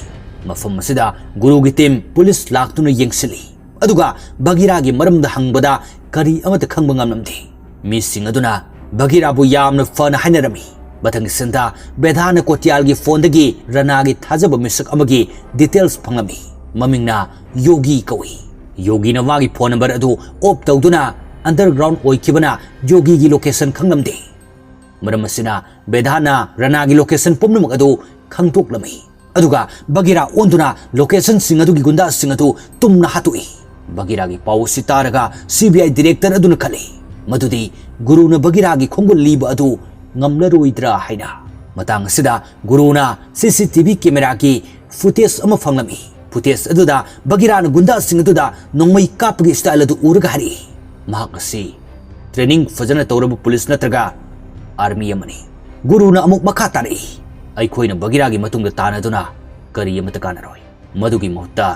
ꯃꯐꯝ ꯑꯁꯤꯗ ꯒꯨꯔꯨꯒꯤ ꯇꯤꯝ ꯄꯨꯂꯤꯁ ꯂꯥꯛꯇꯨꯅ ꯌꯦꯡꯁꯤꯜꯂꯤ꯫ ꯑꯗꯨꯒ ꯕꯒꯤꯔꯥꯒꯤ ꯃꯔꯝꯗ ꯍꯪꯕꯗ ꯀꯔꯤ ꯑꯃꯠꯇ ꯈꯪꯕ ꯉꯝꯂꯝꯗꯦ꯫ ꯃꯤꯁꯤꯡ ꯑꯗꯨꯅ ꯕꯒꯤꯔꯥꯕꯨ ꯌꯥꯝꯅ ꯐꯅ ꯍꯥꯏꯅꯔꯝꯃꯤ꯫ ꯃꯊꯪꯒꯤ ꯁꯤꯟꯗ ꯕꯦꯙꯥꯅ ꯀꯣꯇꯤꯌꯥꯜꯒꯤ ꯐꯣꯟꯗꯒꯤ ꯔꯅꯥꯒꯤ ꯊꯥꯖꯕ ꯃꯤꯁꯛ ꯑꯃꯒꯤ ꯗꯤꯇꯦꯜꯁ ꯐꯪꯂꯝꯃꯤ꯫ ꯃꯃꯤꯡꯅ ꯌꯣꯒꯤ ꯀꯧꯏ꯫ ꯌꯣꯒꯤꯅ ꯃꯥꯒꯤ ꯐꯣꯟ ꯅꯝꯕꯔ ꯑꯗꯨ ꯑꯣꯐ ꯇꯧꯗꯨꯅ ꯑꯟꯗꯔꯒ꯭ꯔꯥꯎꯟ ꯑꯣꯏꯈꯤꯕꯅ ꯌꯣꯒꯤꯒꯤ ꯂꯣꯀꯦꯁꯟ ꯈꯪꯂꯝꯗꯦ꯫ ꯃꯔꯝ ꯑꯁꯤꯅ ꯕꯦꯙꯥꯅ ꯔꯅꯥꯒꯤ ꯂꯣꯀꯦꯁꯟ ꯄꯨꯝꯅꯃꯛ ꯑꯗꯨ ꯈꯪꯗꯣꯛꯂꯝꯃꯤ꯫ ꯑꯗꯨꯒ ꯕꯒꯤꯔꯥ ꯑꯣꯟꯗꯨꯅ ꯂꯣꯀꯦꯁꯟꯁꯤꯡ ꯑꯗꯨꯒꯤ ꯒꯨꯟꯗꯥꯁꯤꯡ ꯑꯗꯨ ꯇꯨꯝꯅ ꯍꯥꯠꯇꯣꯛꯏ꯫ ꯕꯒꯤꯔꯥꯒꯤ ꯄꯥꯎ ꯑꯁꯤ ꯇꯥꯔꯒ ꯁꯤ ꯕꯤ ꯑꯥꯏ ꯗꯤꯔꯦꯛꯇꯔ ꯑꯗꯨꯅ ꯈꯜꯂꯤ ꯃꯗꯨꯗꯤ ꯒꯨꯔꯨꯅ ꯕꯒꯤꯔꯥꯒꯤ ꯈꯣꯡꯒꯨꯜ ꯂꯤꯕ ꯑꯗꯨ ꯉꯝꯂꯔꯣꯏꯗ꯭ꯔꯥ ꯍꯥꯏꯅ꯫ ꯃꯇꯥꯡ ꯑꯁꯤꯗ ꯒꯨꯔꯨꯅ ꯁꯤ ꯁꯤ ꯇꯤ ꯚꯤ ꯀꯦꯃꯦꯔꯥꯒꯤ ꯐꯨꯇꯦꯖ ꯑꯃ ꯐꯪꯂꯝꯃꯤ꯫ ꯐꯨꯇꯦꯖ ꯑꯗꯨꯗ ꯕꯒꯤꯔꯥꯅ ꯒꯨꯟꯗꯥꯁꯤꯡ ꯑꯗꯨꯗ ꯅꯣꯡꯃꯩ ꯀꯥꯞꯄꯒꯤ ꯁ꯭ꯇꯥꯏꯜ ꯑꯗꯨ ꯎꯔꯒ ꯍꯥꯏꯔꯛꯏ, "ꯃꯍꯥꯛ ꯑꯁꯤ ꯇ꯭ꯔꯦꯅꯤꯡ ꯐꯖꯅ ꯇꯧꯔꯕ ꯄꯨꯂꯤꯁ ꯅꯠꯇ꯭ꯔꯒ ꯑꯥꯔꯃꯤ ꯑꯃꯅꯤ꯫" ꯒꯨꯔꯨꯅ ꯑꯃꯨꯛ ꯃꯈꯥ ꯇꯥꯔꯛꯏ, "ꯑꯩꯈꯣꯏꯅ ꯕꯒꯤꯔꯥꯒꯤ ꯃꯇꯨꯡꯗ ꯇꯥꯟꯅꯗꯨꯅ ꯀꯔꯤ ꯑꯃꯠꯇ ꯀꯥꯟꯅꯔꯣꯏ꯫ ꯃꯗꯨꯒꯤ ꯃꯍꯨꯠꯇ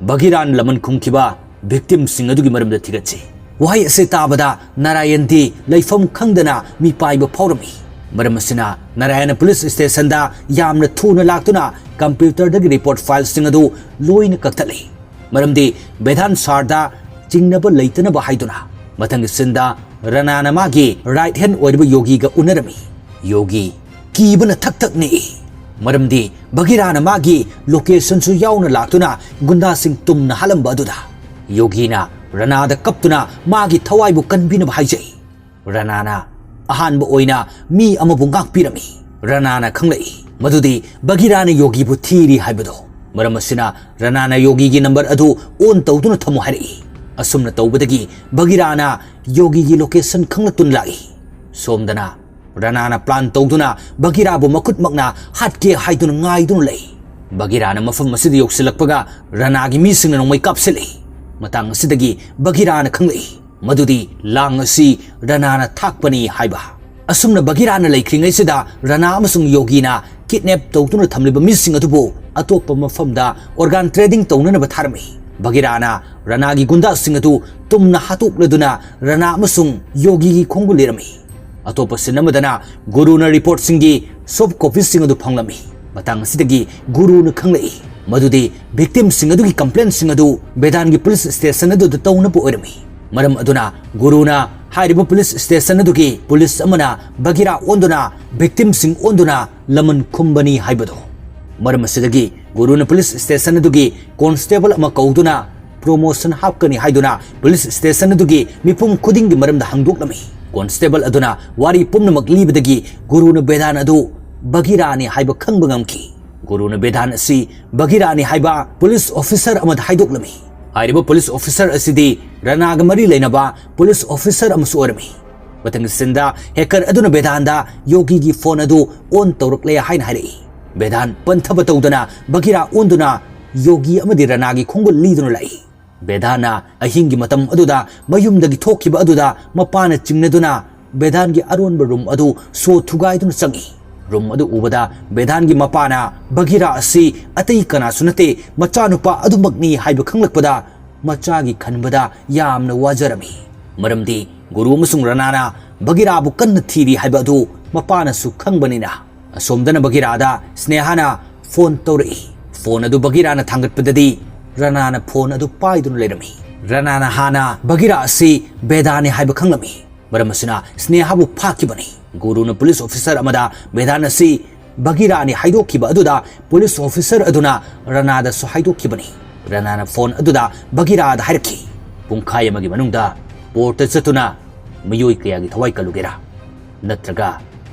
ꯕꯒꯤꯔꯥꯅ ꯂꯃꯟ ꯈꯨꯝꯈꯤꯕ ꯚꯤꯛꯇꯤꯝꯁꯤꯡ ꯑꯗꯨꯒꯤ ꯃꯔꯝꯗ ꯊꯤꯒꯠꯁꯤ꯫" ꯋꯥꯍꯩ ꯑꯁꯤ ꯇꯥꯕꯗ ꯅꯥꯔꯥꯌꯟꯗꯤ ꯂꯩꯐꯝ ꯈꯪꯗꯅ ꯃꯤꯄꯥꯏꯕ ꯐꯥꯎꯔꯝꯃꯤ꯫ ꯃꯔꯝ ꯑꯁꯤꯅ ꯅꯥꯔꯥꯌꯟꯅ ꯄꯨꯂꯤꯁ ꯁ꯭ꯇꯦꯁꯟꯗ ꯌꯥꯝꯅ ꯊꯨꯅ ꯂꯥꯛꯇꯨꯅ ꯀꯝꯄ꯭ꯌꯨꯇꯔꯗꯒꯤ ꯔꯤꯄꯣꯔꯠ ꯐꯥꯏꯜꯁꯤꯡ ꯑꯗꯨ ꯂꯣꯏꯅ ꯀꯛꯊꯠꯂꯤ꯫ ꯃꯔꯝꯗꯤ ꯕꯦꯙꯥꯟ ꯁꯥꯔꯗ ꯆꯤꯡꯅꯕ ꯂꯩꯇꯅꯕ ꯍꯥꯏꯗꯨꯅ꯫ ꯃꯊꯪꯒꯤ ꯁꯤꯟꯗ ꯔꯅꯥꯅ ꯃꯥꯒꯤ ꯔꯥꯏꯠ ꯍꯦꯟ ꯑꯣꯏꯔꯤꯕ ꯌꯣꯒꯤꯒ ꯎꯅꯔꯝꯃꯤ꯫ ꯌꯣꯒꯤ ꯀꯤꯕꯅ ꯊꯛ ꯊꯛ ꯅꯤꯛꯏ꯫ ꯃꯔꯝꯗꯤ ꯕꯒꯤꯔꯥꯅ ꯃꯥꯒꯤ ꯂꯣꯀꯦꯁꯟꯁꯨ ꯌꯥꯎꯅ ꯂꯥꯛꯇꯨꯅ ꯒꯨꯟꯗꯥꯁꯤꯡ ꯇꯨꯝꯅ ꯍꯥꯠꯂꯝꯕ ꯑꯗꯨꯗ꯫ ꯌꯣꯒꯤꯅ ꯔꯅꯥꯗ ꯀꯞꯇꯨꯅ ꯃꯥꯒꯤ ꯊꯋꯥꯏꯕꯨ ꯀꯟꯕꯤꯅꯕ ꯍꯥꯏꯖꯩ꯫ ꯔꯅꯥꯅ ꯑꯍꯥꯟꯕ ꯑꯣꯏꯅ ꯃꯤ ꯑꯃꯕꯨ ꯉꯥꯛꯄꯤꯔꯝꯃꯤ꯫ ꯔꯅꯥꯅ ꯈꯪꯂꯛꯏ ꯃꯗꯨꯗꯤ ꯕꯒꯤꯔꯥꯅ ꯌꯣꯒꯤꯕꯨ ꯊꯤꯔꯤ ꯍꯥꯏꯕꯗꯣ꯫ ꯃꯔꯝ ꯑꯁꯤꯅ ꯔꯅꯥꯅ ꯌꯣꯒꯤꯒꯤ ꯅꯝꯕꯔ ꯑꯗꯨ ꯑꯣꯟ ꯇꯧꯗꯨꯅ ꯊꯝꯃꯨ ꯍꯥꯏꯔꯛꯏ꯫ ꯑꯁꯨꯝꯅ ꯇꯧꯕꯗꯒꯤ ꯕꯒꯤꯔꯥꯅ ꯌꯣꯒꯤꯒꯤ ꯂꯣꯀꯦꯁꯟ ꯈꯪꯂꯛꯇꯨꯅ ꯂꯥꯛꯏ꯫ ꯁꯣꯝꯗꯅ ꯔꯅꯥꯅ ꯄ꯭ꯂꯥꯟ ꯇꯧꯗꯨꯅ ꯕꯒꯤꯔꯥꯕꯨ ꯃꯈꯨꯠꯃꯛꯅ ꯍꯥꯠꯀꯦ ꯍꯥꯏꯗꯨꯅ ꯉꯥꯏꯗꯨꯅ ꯂꯩ꯫ ꯕꯒꯤꯔꯥꯅ ꯃꯐꯝ ꯑꯁꯤꯗ ꯌꯧꯁꯤꯜꯂꯛꯄꯒ ꯔꯅꯥꯒꯤ ꯃꯤꯁꯤꯡꯅ ꯅꯣꯡꯃꯩ ꯀꯥꯞꯁꯤꯜꯂꯤ꯫ ꯃꯇꯥꯡ ꯑꯁꯤꯗꯒꯤ ꯕꯒꯤꯔꯥꯅ ꯈꯪꯂꯛꯏ ꯃꯗꯨꯗꯤ ꯂꯥꯡ ꯑꯁꯤ ꯔꯅꯥꯅ ꯊꯥꯛꯄꯅꯤ ꯍꯥꯏꯕ꯫ ꯑꯁꯨꯝꯅ ꯕꯒꯤꯔꯥꯅ ꯂꯩꯈ꯭ꯔꯤꯉꯩꯁꯤꯗ ꯔꯅꯥ ꯑꯃꯁꯨꯡ ꯌꯣꯒꯤꯅ ꯀꯤꯗꯅꯦꯞ ꯇꯧꯗꯨꯅ ꯊꯝꯂꯤꯕ ꯃꯤꯁꯤꯡ ꯑꯗꯨꯕꯨ ꯑꯇꯣꯞꯄ ꯃꯐꯝꯗ ꯑꯣꯔꯒꯥꯟ ꯇ꯭ꯔꯦꯗꯤꯡ ꯇꯧꯅꯅꯕ ꯊꯥꯔꯝꯃꯤ꯫ ꯕꯒꯤꯔꯥꯅ ꯔꯅꯥꯒꯤ ꯒꯨꯟꯗꯥꯁꯤꯡ ꯑꯗꯨ ꯇꯨꯝꯅ ꯍꯥꯠꯇꯣꯛꯂꯗꯨꯅ ꯔꯅꯥ ꯑꯃꯁꯨꯡ ꯌꯣꯒꯤꯒꯤ ꯈꯣꯡꯕꯨ ꯂꯤꯔꯝꯃꯤ꯫ ꯑꯇꯣꯞꯄ ꯁꯤꯟ ꯑꯃꯗꯅ ꯒꯨꯔꯨꯅ ꯔꯤꯄꯣꯔꯠꯁꯤꯡꯒꯤ ꯁꯣꯐ ꯀꯣꯄꯤꯁꯤꯡ ꯑꯗꯨ ꯐꯪꯂꯝꯃꯤ꯫ ꯃꯇꯥꯡ ꯑꯁꯤꯗꯒꯤ ꯒꯨꯔꯨꯅ ꯈꯪꯂꯛꯏ ꯃꯗꯨꯗꯤ ꯚꯤꯛꯇꯤꯝꯁꯤꯡ ꯑꯗꯨꯒꯤ ꯀꯝꯄ꯭ꯂꯦꯟꯁꯤꯡ ꯑꯗꯨ ꯕꯦꯗꯥꯟꯒꯤ ꯄꯨꯂꯤꯁ ꯁ꯭ꯇꯦꯁꯟ ꯑꯗꯨꯗ ꯇꯧꯅꯕ ꯑꯣꯏꯔꯝꯃꯤ꯫ ꯃꯔꯝ ꯑꯗꯨꯅ ꯒꯨꯔꯨꯅ ꯍꯥꯏꯔꯤꯕ ꯄꯨꯂꯤꯁ ꯁ꯭ꯇꯦꯁꯟ ꯑꯗꯨꯒꯤ ꯄꯨꯂꯤꯁ ꯑꯃꯅ ꯕꯒꯤꯔꯥ ꯑꯣꯟꯗꯨꯅ ꯚꯤꯛꯇꯤꯝꯁꯤꯡ ꯑꯣꯟꯗꯨꯅ ꯂꯃꯟ ꯈꯨꯝꯕꯅꯤ ꯍꯥꯏꯕꯗꯨ꯫ ꯃꯔꯝ ꯑꯁꯤꯗꯒꯤ ꯒꯨꯔꯨꯅ ꯄꯨꯂꯤꯁ ꯁ꯭ꯇꯦꯁꯟ ꯑꯗꯨꯒꯤ ꯀꯣꯟꯁꯇꯦꯕꯜ ꯑꯃ ꯀꯧꯗꯨꯅ ꯄ꯭ꯔꯣꯃꯣꯁꯟ ꯍꯥꯞꯀꯅꯤ ꯍꯥꯏꯗꯨꯅ ꯄꯨꯂꯤꯁ ꯁ꯭ꯇꯦꯁꯟ ꯑꯗꯨꯒꯤ ꯃꯤꯄꯨꯝ ꯈꯨꯗꯤꯡꯒꯤ ꯃꯔꯝꯗ ꯍꯪꯗꯣꯛꯂꯝꯃꯤ꯫ ꯀꯣꯟꯁꯇꯦꯕꯜ ꯑꯗꯨꯅ ꯋꯥꯔꯤ ꯄꯨꯝꯅꯃꯛ ꯂꯤꯕꯗꯒꯤ ꯒꯨꯔꯨꯅ ꯕꯦꯗꯥꯟ ꯑꯗꯨ ꯕꯒꯤꯔꯥꯅꯤ ꯍꯥꯏꯕ ꯈꯪꯕ ꯉꯝꯈꯤ꯫ ꯒꯨꯔꯨꯅ ꯕꯦꯗꯥꯟ ꯑꯁꯤ ꯕꯒꯤꯔꯥꯅꯤ ꯍꯥꯏꯕ ꯄꯨꯂꯤꯁ ꯑꯣꯐꯤꯁꯔ ꯑꯃꯗ ꯍꯥꯏꯗꯣꯛꯂꯝꯃꯤ꯫ ꯍꯥꯏꯔꯤꯕ ꯄꯨꯂꯤꯁ ꯑꯣꯐꯤꯁꯔ ꯑꯁꯤꯗꯤ ꯔꯅꯥꯒ ꯃꯔꯤ ꯂꯩꯅꯕ ꯄꯨꯂꯤꯁ ꯑꯣꯐꯤꯁꯔ ꯑꯃꯁꯨ ꯑꯣꯏꯔꯝꯃꯤ꯫ ꯃꯊꯪꯒꯤ ꯁꯤꯟꯗ ꯍꯦꯀꯔ ꯑꯗꯨꯅ ꯕꯦꯗꯥꯟꯗ ꯌꯣꯒꯤꯒꯤ ꯐꯣꯟ ꯑꯗꯨ ꯑꯣꯟ ꯇꯧꯔꯛꯂꯦ ꯍꯥꯏꯅ ꯍꯥꯏꯔꯛꯏ꯫ ꯕꯦꯗꯥꯟ ꯄꯟꯊꯕ ꯇꯧꯗꯅ ꯕꯒꯤꯔꯥ ꯑꯣꯟꯗꯨꯅ ꯌꯣꯒꯤ ꯑꯃꯗꯤ ꯔꯅꯥꯒꯤ ꯈꯣꯡꯒꯨꯜ ꯂꯤꯗꯨꯅ ꯂꯥꯛꯏ꯫ ꯕꯦꯗꯥꯟꯅ ꯑꯍꯤꯡꯒꯤ ꯃꯇꯝ ꯑꯗꯨꯗ ꯃꯌꯨꯝꯗꯒꯤ ꯊꯣꯛꯈꯤꯕ ꯑꯗꯨꯗ ꯃꯄꯥꯅ ꯆꯤꯡꯅꯗꯨꯅ ꯕꯦꯗꯥꯟꯒꯤ ꯑꯔꯣꯟꯕ ꯔꯨꯝ ꯑꯗꯨ ꯁꯣ ꯊꯨꯒꯥꯏꯗꯨꯅ ꯆꯪꯏ꯫ ꯔꯨꯝ ꯑꯗꯨ ꯎꯕꯗ ꯕꯦꯗꯥꯟꯒꯤ ꯃꯄꯥꯅ ꯕꯒꯤꯔꯥ ꯑꯁꯤ ꯑꯇꯩ ꯀꯅꯥꯁꯨ ꯅꯠꯇꯦ, ꯃꯆꯥꯅꯨꯄꯥ ꯑꯗꯨꯃꯛꯅꯤ ꯍꯥꯏꯕ ꯈꯪꯂꯛꯄꯗ ꯃꯆꯥꯒꯤ ꯈꯟꯕꯗ ꯌꯥꯝꯅ ꯋꯥꯖꯔꯝꯃꯤ꯫ ꯃꯔꯝꯗꯤ ꯒꯨꯔꯨ ꯑꯃꯁꯨꯡ ꯔꯅꯥꯅ ꯕꯒꯤꯔꯥꯕꯨ ꯀꯟꯅ ꯊꯤꯔꯤ ꯍꯥꯏꯕ ꯑꯗꯨ ꯃꯄꯥꯅꯁꯨ ꯈꯪꯕꯅꯤꯅ꯫ ꯑꯁꯣꯝꯗꯅ ꯕꯒꯤꯔꯥꯗ ꯁ꯭ꯅꯦꯍꯥꯅ ꯐꯣꯟ ꯇꯧꯔꯛꯏ꯫ ꯐꯣꯟ ꯑꯗꯨ ꯕꯒꯤꯔꯥꯅ ꯊꯥꯡꯒꯠꯄꯗꯗꯤ ꯔꯅꯥꯅ ꯐꯣꯟ ꯑꯗꯨ ꯄꯥꯏꯗꯨꯅ ꯂꯩꯔꯝꯃꯤ꯫ ꯔꯅꯥꯅ ꯍꯥꯟꯅ ꯕꯒꯤꯔꯥ ꯑꯁꯤ ꯕꯦꯗꯥꯅꯤ ꯍꯥꯏꯕ ꯈꯪꯂꯝꯃꯤ꯫ ꯃꯔꯝ ꯑꯁꯤꯅ ꯁ꯭ꯅꯦꯍꯥꯕꯨ ꯐꯥꯈꯤꯕꯅꯤ꯫ ꯒꯨꯔꯨꯅ ꯄꯨꯂꯤꯁ ꯑꯣꯐꯤꯁꯔ ꯑꯃꯗ ꯕꯦꯗꯥꯟ ꯑꯁꯤ ꯕꯒꯤꯔꯥꯅꯤ ꯍꯥꯏꯗꯣꯛꯈꯤꯕ ꯑꯗꯨꯗ ꯄꯨꯂꯤꯁ ꯑꯣꯐꯤꯁꯔ ꯑꯗꯨꯅ ꯔꯅꯥꯗꯁꯨ ꯍꯥꯏꯗꯣꯛꯈꯤꯕꯅꯤ꯫ ꯔꯅꯥꯅ ꯐꯣꯟ ꯑꯗꯨꯗ ꯕꯒꯤꯔꯥꯗ ꯍꯥꯏꯔꯛꯈꯤ, "ꯄꯨꯡꯈꯥꯏ ꯑꯃꯒꯤ ꯃꯅꯨꯡꯗ ꯄꯣꯔꯠꯇ ꯆꯠꯇꯨꯅ ꯃꯤꯑꯣꯏ ꯀꯌꯥꯒꯤ ꯊꯋꯥꯏ ꯀꯜꯂꯨꯒꯦꯔꯥ? ꯅꯠꯇ꯭ꯔꯒ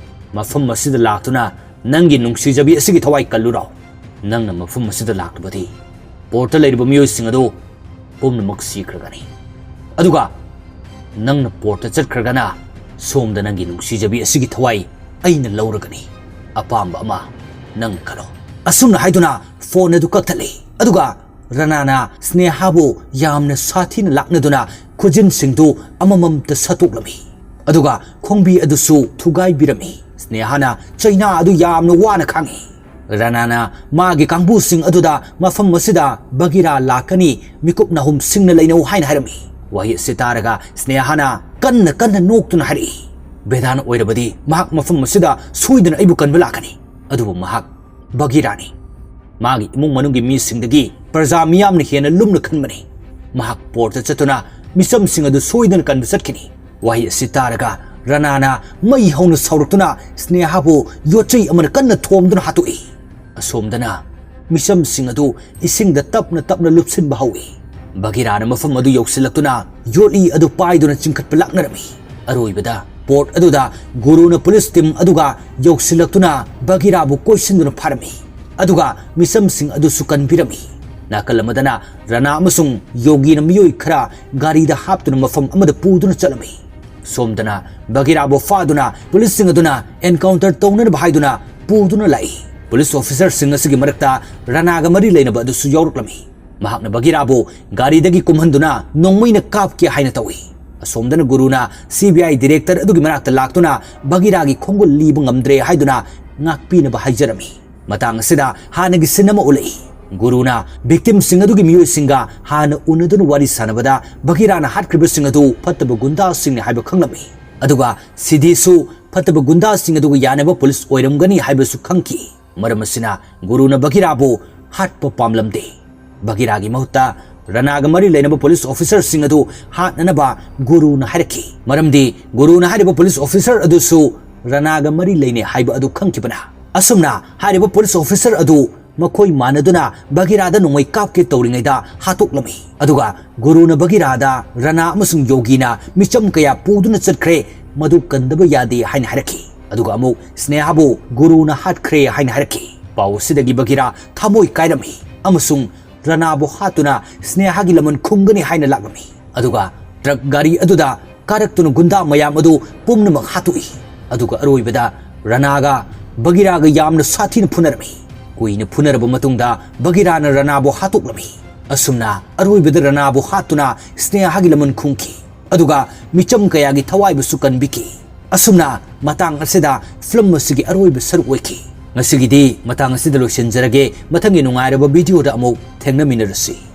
ꯃꯐꯝ ꯑꯁꯤꯗ ꯂꯥꯛꯇꯨꯅ ꯅꯪꯒꯤ ꯅꯨꯡꯁꯤꯖꯕꯤ ꯑꯁꯤꯒꯤ ꯊꯋꯥꯏ ꯀꯜꯂꯨꯔꯣ? ꯅꯪꯅ ꯃꯐꯝ ꯑꯁꯤꯗ ꯂꯥꯛꯂꯕꯗꯤ ꯄꯣꯔꯠꯇ ꯂꯩꯔꯤꯕ ꯃꯤꯑꯣꯏꯁꯤꯡ ꯑꯗꯨ ꯄꯨꯝꯅꯃꯛ ꯁꯤꯈ꯭ꯔꯒꯅꯤ꯫ ꯑꯗꯨꯒ ꯅꯪꯅ ꯄꯣꯔꯠꯇ ꯆꯠꯈ꯭ꯔꯒꯅ ꯁꯣꯝꯗ ꯅꯪꯒꯤ ꯅꯨꯡꯁꯤꯖꯕꯤ ꯑꯁꯤꯒꯤ ꯊꯋꯥꯏ ꯑꯩꯅ ꯂꯧꯔꯒꯅꯤ꯫ ꯑꯄꯥꯝꯕ ꯑꯃ ꯅꯪꯅ ꯈꯜꯂꯣ꯫" ꯑꯁꯨꯝꯅ ꯍꯥꯏꯗꯨꯅ ꯐꯣꯟ ꯑꯗꯨ ꯀꯛꯊꯠꯂꯤ꯫ ꯑꯗꯨꯒ ꯔꯅꯥꯅ ꯁ꯭ꯅꯦꯍꯥꯕꯨ ꯌꯥꯝꯅ ꯁꯥꯊꯤꯅ ꯂꯥꯛꯅꯗꯨꯅ ꯈꯨꯖꯤꯟꯁꯤꯡꯗꯨ ꯑꯃꯃꯝꯇ ꯁꯠꯇꯣꯛꯂꯝꯃꯤ꯫ ꯑꯗꯨꯒ ꯈꯣꯡꯕꯤ ꯑꯗꯨꯁꯨ ꯊꯨꯒꯥꯏꯕꯤꯔꯝꯃꯤ꯫ ꯁ꯭ꯅꯦꯍꯥꯅ ꯆꯩꯅꯥ ꯑꯗꯨ ꯌꯥꯝꯅ ꯋꯥꯅ ꯈꯥꯡꯉꯤ꯫ ꯔꯅꯥꯅ ꯃꯥꯒꯤ ꯀꯥꯡꯕꯨꯁꯤꯡ ꯑꯗꯨꯗ ꯃꯐꯝ ꯑꯁꯤꯗ ꯕꯒꯤꯔꯥ ꯂꯥꯛꯀꯅꯤ, ꯃꯤꯀꯨꯞ ꯅꯥꯍꯨꯝ ꯁꯤꯡꯅ ꯂꯩꯅꯧ ꯍꯥꯏꯅ ꯍꯥꯏꯔꯝꯃꯤ꯫ ꯋꯥꯍꯩ ꯑꯁꯤ ꯇꯥꯔꯒ ꯁ꯭ꯅꯦꯍꯥꯅ ꯀꯟꯅ ꯀꯟꯅ ꯅꯣꯛꯇꯨꯅ ꯍꯥꯏꯔꯛꯏ, "ꯕꯦꯗꯥꯟ ꯑꯣꯏꯔꯕꯗꯤ ꯃꯍꯥꯛ ꯃꯐꯝ ꯑꯁꯤꯗ ꯁꯣꯏꯗꯅ ꯑꯩꯕꯨ ꯀꯟꯕ ꯂꯥꯛꯀꯅꯤ, ꯑꯗꯨꯕꯨ ꯃꯍꯥꯛ ꯕꯒꯤꯔꯥꯅꯤ꯫ ꯃꯥꯒꯤ ꯏꯃꯨꯡ ꯃꯅꯨꯡꯒꯤ ꯃꯤꯁꯤꯡꯗꯒꯤ ꯄ꯭ꯔꯖꯥ ꯃꯤꯌꯥꯝꯅ ꯍꯦꯟꯅ ꯂꯨꯝꯅ ꯈꯟꯕꯅꯤ꯫ ꯃꯍꯥꯛ ꯄꯣꯔꯠꯇ ꯆꯠꯇꯨꯅ ꯃꯤꯆꯝꯁꯤꯡ ꯑꯗꯨ ꯁꯣꯏꯗꯅ ꯀꯟꯕ ꯆꯠꯈꯤꯅꯤ꯫ ꯋꯥꯍꯩ ꯑꯁꯤ ꯇꯥꯔꯒ ꯔꯅꯥꯅ ꯃꯩ ꯍꯧꯅ ꯁꯥꯎꯔꯛꯇꯨꯅ ꯁ꯭ꯅꯦꯍꯥꯕꯨ ꯌꯣꯠꯆꯩ ꯑꯃꯅ ꯀꯟꯅ ꯊꯣꯝꯗꯨꯅ ꯍꯥꯠꯇꯣꯛꯏ꯫ ꯑꯁꯣꯝꯗꯅ ꯃꯤꯆꯝꯁꯤꯡ ꯑꯗꯨ ꯏꯁꯤꯡꯗ ꯇꯞꯅ ꯇꯞꯅ ꯂꯨꯞꯁꯤꯟꯕ ꯍꯧꯏ꯫ ꯕꯒꯤꯔꯥꯅ ꯃꯐꯝ ꯑꯗꯨ ꯌꯧꯁꯤꯜꯂꯛꯇꯨꯅ ꯌꯣꯠꯂꯤ ꯑꯗꯨ ꯄꯥꯏꯗꯨꯅ ꯆꯤꯡꯈꯠꯄ ꯂꯥꯛꯅꯔꯝꯃꯤ꯫ ꯑꯔꯣꯏꯕꯗ ꯄꯣꯔꯠ ꯑꯗꯨꯗ ꯒꯨꯔꯨꯅ ꯄꯨꯂꯤꯁ ꯇꯤꯝ ꯑꯗꯨꯒ ꯌꯧꯁꯤꯜꯂꯛꯇꯨꯅ ꯕꯒꯤꯔꯥꯕꯨ ꯀꯣꯏꯁꯤꯟꯗꯨꯅ ꯐꯥꯔꯝꯃꯤ꯫ ꯑꯗꯨꯒ ꯃꯤꯆꯝꯁꯤꯡ ꯑꯗꯨꯁꯨ ꯀꯟꯕꯤꯔꯝꯃꯤ꯫ ꯅꯥꯀꯜ ꯑꯃꯗꯅ ꯔꯅꯥ ꯑꯃꯁꯨꯡ ꯌꯣꯒꯤꯅ ꯃꯤꯑꯣꯏ ꯈꯔ ꯒꯥꯔꯤꯗ ꯍꯥꯞꯇꯨꯅ ꯃꯐꯝ ꯑꯃꯗ ꯄꯨꯗꯨꯅ ꯆꯠꯂꯝꯃꯤ꯫ ꯁꯣꯝꯗꯅ ꯕꯒꯤꯔꯥꯕꯨ ꯐꯥꯗꯨꯅ ꯄꯨꯂꯤꯁꯁꯤꯡ ꯑꯗꯨꯅ ꯑꯦꯟꯀꯥꯎꯟꯇꯔ ꯇꯧꯅꯅꯕ ꯍꯥꯏꯗꯨꯅ ꯄꯨꯗꯨꯅ ꯂꯥꯛꯏ꯫ ꯄꯨꯂꯤꯁ ꯑꯣꯐꯤꯁꯔꯁꯤꯡ ꯑꯁꯤꯒꯤ ꯃꯔꯛꯇ ꯔꯅꯥꯒ ꯃꯔꯤ ꯂꯩꯅꯕ ꯑꯗꯨꯁꯨ ꯌꯥꯎꯔꯛꯂꯝꯃꯤ꯫ ꯃꯍꯥꯛꯅ ꯕꯒꯤꯔꯥꯕꯨ ꯒꯥꯔꯤꯗꯒꯤ ꯀꯨꯝꯍꯟꯗꯨꯅ ꯅꯣꯡꯃꯩꯅ ꯀꯥꯞꯀꯦ ꯍꯥꯏꯅ ꯇꯧꯏ꯫ ꯑꯁꯣꯝꯗꯅ ꯒꯨꯔꯨꯅ ꯁꯤ ꯕꯤ ꯑꯥꯏ ꯗꯤꯔꯦꯛꯇꯔ ꯑꯗꯨꯒꯤ ꯃꯅꯥꯛꯇ ꯂꯥꯛꯇꯨꯅ ꯕꯒꯤꯔꯥꯒꯤ ꯈꯣꯡꯒꯨꯜ ꯂꯤꯕ ꯉꯝꯗ꯭ꯔꯦ ꯍꯥꯏꯗꯨꯅ ꯉꯥꯛꯄꯤꯅꯕ ꯍꯥꯏꯖꯔꯝꯃꯤ꯫ ꯃꯇꯥꯡ ꯑꯁꯤꯗ ꯍꯥꯟꯅꯒꯤ ꯁꯤꯟ ꯑꯃ ꯎꯠꯂꯛꯏ꯫ ꯒꯨꯔꯨꯅ ꯚꯤꯛꯇꯤꯝꯁꯤꯡ ꯑꯗꯨꯒꯤ ꯃꯤꯑꯣꯏꯁꯤꯡꯒ ꯍꯥꯟꯅ ꯎꯅꯗꯨꯅ ꯋꯥꯔꯤ ꯁꯥꯟꯅꯕꯗ ꯕꯒꯤꯔꯥꯅ ꯍꯥꯠꯈ꯭ꯔꯤꯕꯁꯤꯡ ꯑꯗꯨ ꯐꯠꯇꯕ ꯒꯨꯟꯗꯥꯁꯤꯡꯅꯤ ꯍꯥꯏꯕ ꯈꯪꯂꯝꯃꯤ꯫ ꯑꯗꯨꯒ ꯁꯤꯙꯤꯁꯨ ꯐꯠꯇꯕ ꯒꯨꯟꯗꯥꯁꯤꯡ ꯑꯗꯨꯒ ꯌꯥꯅꯕ ꯄꯨꯂꯤꯁ ꯑꯣꯏꯔꯝꯒꯅꯤ ꯍꯥꯏꯕꯁꯨ ꯈꯪꯈꯤ꯫ ꯃꯔꯝ ꯑꯁꯤꯅ ꯒꯨꯔꯨꯅ ꯕꯒꯤꯔꯥꯕꯨ ꯍꯥꯠꯄ ꯄꯥꯝꯂꯝꯗꯦ꯫ ꯕꯒꯤꯔꯥꯒꯤ ꯃꯍꯨꯠꯇ ꯔꯅꯥꯒ ꯃꯔꯤ ꯂꯩꯅꯕ ꯄꯨꯂꯤꯁ ꯑꯣꯐꯤꯁꯔꯁꯤꯡ ꯑꯗꯨ ꯍꯥꯠꯅꯅꯕ ꯒꯨꯔꯨꯅ ꯍꯥꯏꯔꯛꯈꯤ꯫ ꯃꯔꯝꯗꯤ ꯒꯨꯔꯨꯅ ꯍꯥꯏꯔꯤꯕ ꯄꯨꯂꯤꯁ ꯑꯣꯐꯤꯁꯔ ꯑꯗꯨꯁꯨ ꯔꯅꯥꯒ ꯃꯔꯤ ꯂꯩꯅꯩ ꯍꯥꯏꯕ ꯑꯗꯨ ꯈꯪꯈꯤꯕꯅ꯫ ꯑꯁꯨꯝꯅ ꯍꯥꯏꯔꯤꯕ ꯄꯨꯂꯤꯁ ꯑꯣꯐꯤꯁꯔ ꯑꯗꯨ ꯃꯈꯣꯏ ꯃꯥꯟꯅꯗꯨꯅ ꯕꯒꯤꯔꯥꯗ ꯅꯣꯡꯃꯩ ꯀꯥꯞꯀꯦ ꯇꯧꯔꯤꯉꯩꯗ ꯍꯥꯠꯇꯣꯛꯂꯝꯃꯤ꯫ ꯑꯗꯨꯒ ꯒꯨꯔꯨꯅ ꯕꯒꯤꯔꯥꯗ ꯔꯅꯥ ꯑꯃꯁꯨꯡ ꯌꯣꯒꯤꯅ ꯃꯤꯆꯝ ꯀꯌꯥ ꯄꯨꯗꯨꯅ ꯆꯠꯈ꯭ꯔꯦ, ꯃꯗꯨ ꯀꯟꯗꯕ ꯌꯥꯗꯦ ꯍꯥꯏꯅ ꯍꯥꯏꯔꯛꯈꯤ꯫ ꯑꯗꯨꯒ ꯑꯃꯨꯛ ꯁ꯭ꯅꯦꯍꯥꯕꯨ ꯒꯨꯔꯨꯅ ꯍꯥꯠꯈ꯭ꯔꯦ ꯍꯥꯏꯅ ꯍꯥꯏꯔꯛꯈꯤ꯫ ꯄꯥꯎ ꯑꯁꯤꯗꯒꯤ ꯕꯒꯤꯔꯥ ꯊꯃꯣꯏ ꯀꯥꯏꯔꯝꯃꯤ ꯑꯃꯁꯨꯡ ꯔꯅꯥꯕꯨ ꯍꯥꯠꯇꯨꯅ ꯁ꯭ꯅꯦꯍꯥꯒꯤ ꯂꯃꯟ ꯈꯨꯝꯒꯅꯤ ꯍꯥꯏꯅ ꯂꯥꯛꯂꯝꯃꯤ꯫ ꯑꯗꯨꯒ ꯇ꯭ꯔꯛ ꯒꯥꯔꯤ ꯑꯗꯨꯗ ꯀꯥꯔꯛꯇꯨꯅ ꯒꯨꯟꯗꯥ ꯃꯌꯥꯝ ꯑꯗꯨ ꯄꯨꯝꯅꯃꯛ ꯍꯥꯠꯇꯣꯛꯏ꯫ ꯑꯗꯨꯒ ꯑꯔꯣꯏꯕꯗ ꯔꯅꯥꯒ ꯕꯒꯤꯔꯥꯒ ꯌꯥꯝꯅ ꯁꯥꯊꯤꯅ ꯐꯨꯅꯔꯝꯃꯤ꯫ ꯀꯨꯏꯅ ꯐꯨꯅꯔꯕ ꯃꯇꯨꯡꯗ ꯕꯒꯤꯔꯥꯅ ꯔꯅꯥꯕꯨ ꯍꯥꯠꯇꯣꯛꯂꯝꯃꯤ꯫ ꯑꯁꯨꯝꯅ ꯑꯔꯣꯏꯕꯗ ꯔꯅꯥꯕꯨ ꯍꯥꯠꯇꯨꯅ ꯁ꯭ꯅꯦꯍꯥꯒꯤ ꯂꯃꯟ ꯈꯨꯝꯈꯤ꯫ ꯑꯗꯨꯒ ꯃꯤꯆꯝ ꯀꯌꯥꯒꯤ ꯊꯋꯥꯏꯕꯨꯁꯨ ꯀꯟꯕꯤꯈꯤ꯫ ꯑꯁꯨꯝꯅ ꯃꯇꯥꯡ ꯑꯁꯤꯗ ꯐꯤꯂꯝ ꯑꯁꯤꯒꯤ ꯑꯔꯣꯏꯕ ꯁꯔꯨꯛ ꯑꯣꯏꯈꯤ꯫ ꯉꯁꯤꯒꯤꯗꯤ ꯃꯇꯥꯡ ꯑꯁꯤꯗ ꯂꯣꯏꯁꯤꯟꯖꯔꯒꯦ꯫ ꯃꯊꯪꯒꯤ ꯅꯨꯡꯉꯥꯏꯔꯕ ꯚꯤꯗꯤꯑꯣꯗ ꯑꯃꯨꯛ ꯊꯦꯡꯅꯃꯤꯟꯅꯔꯁꯤ꯫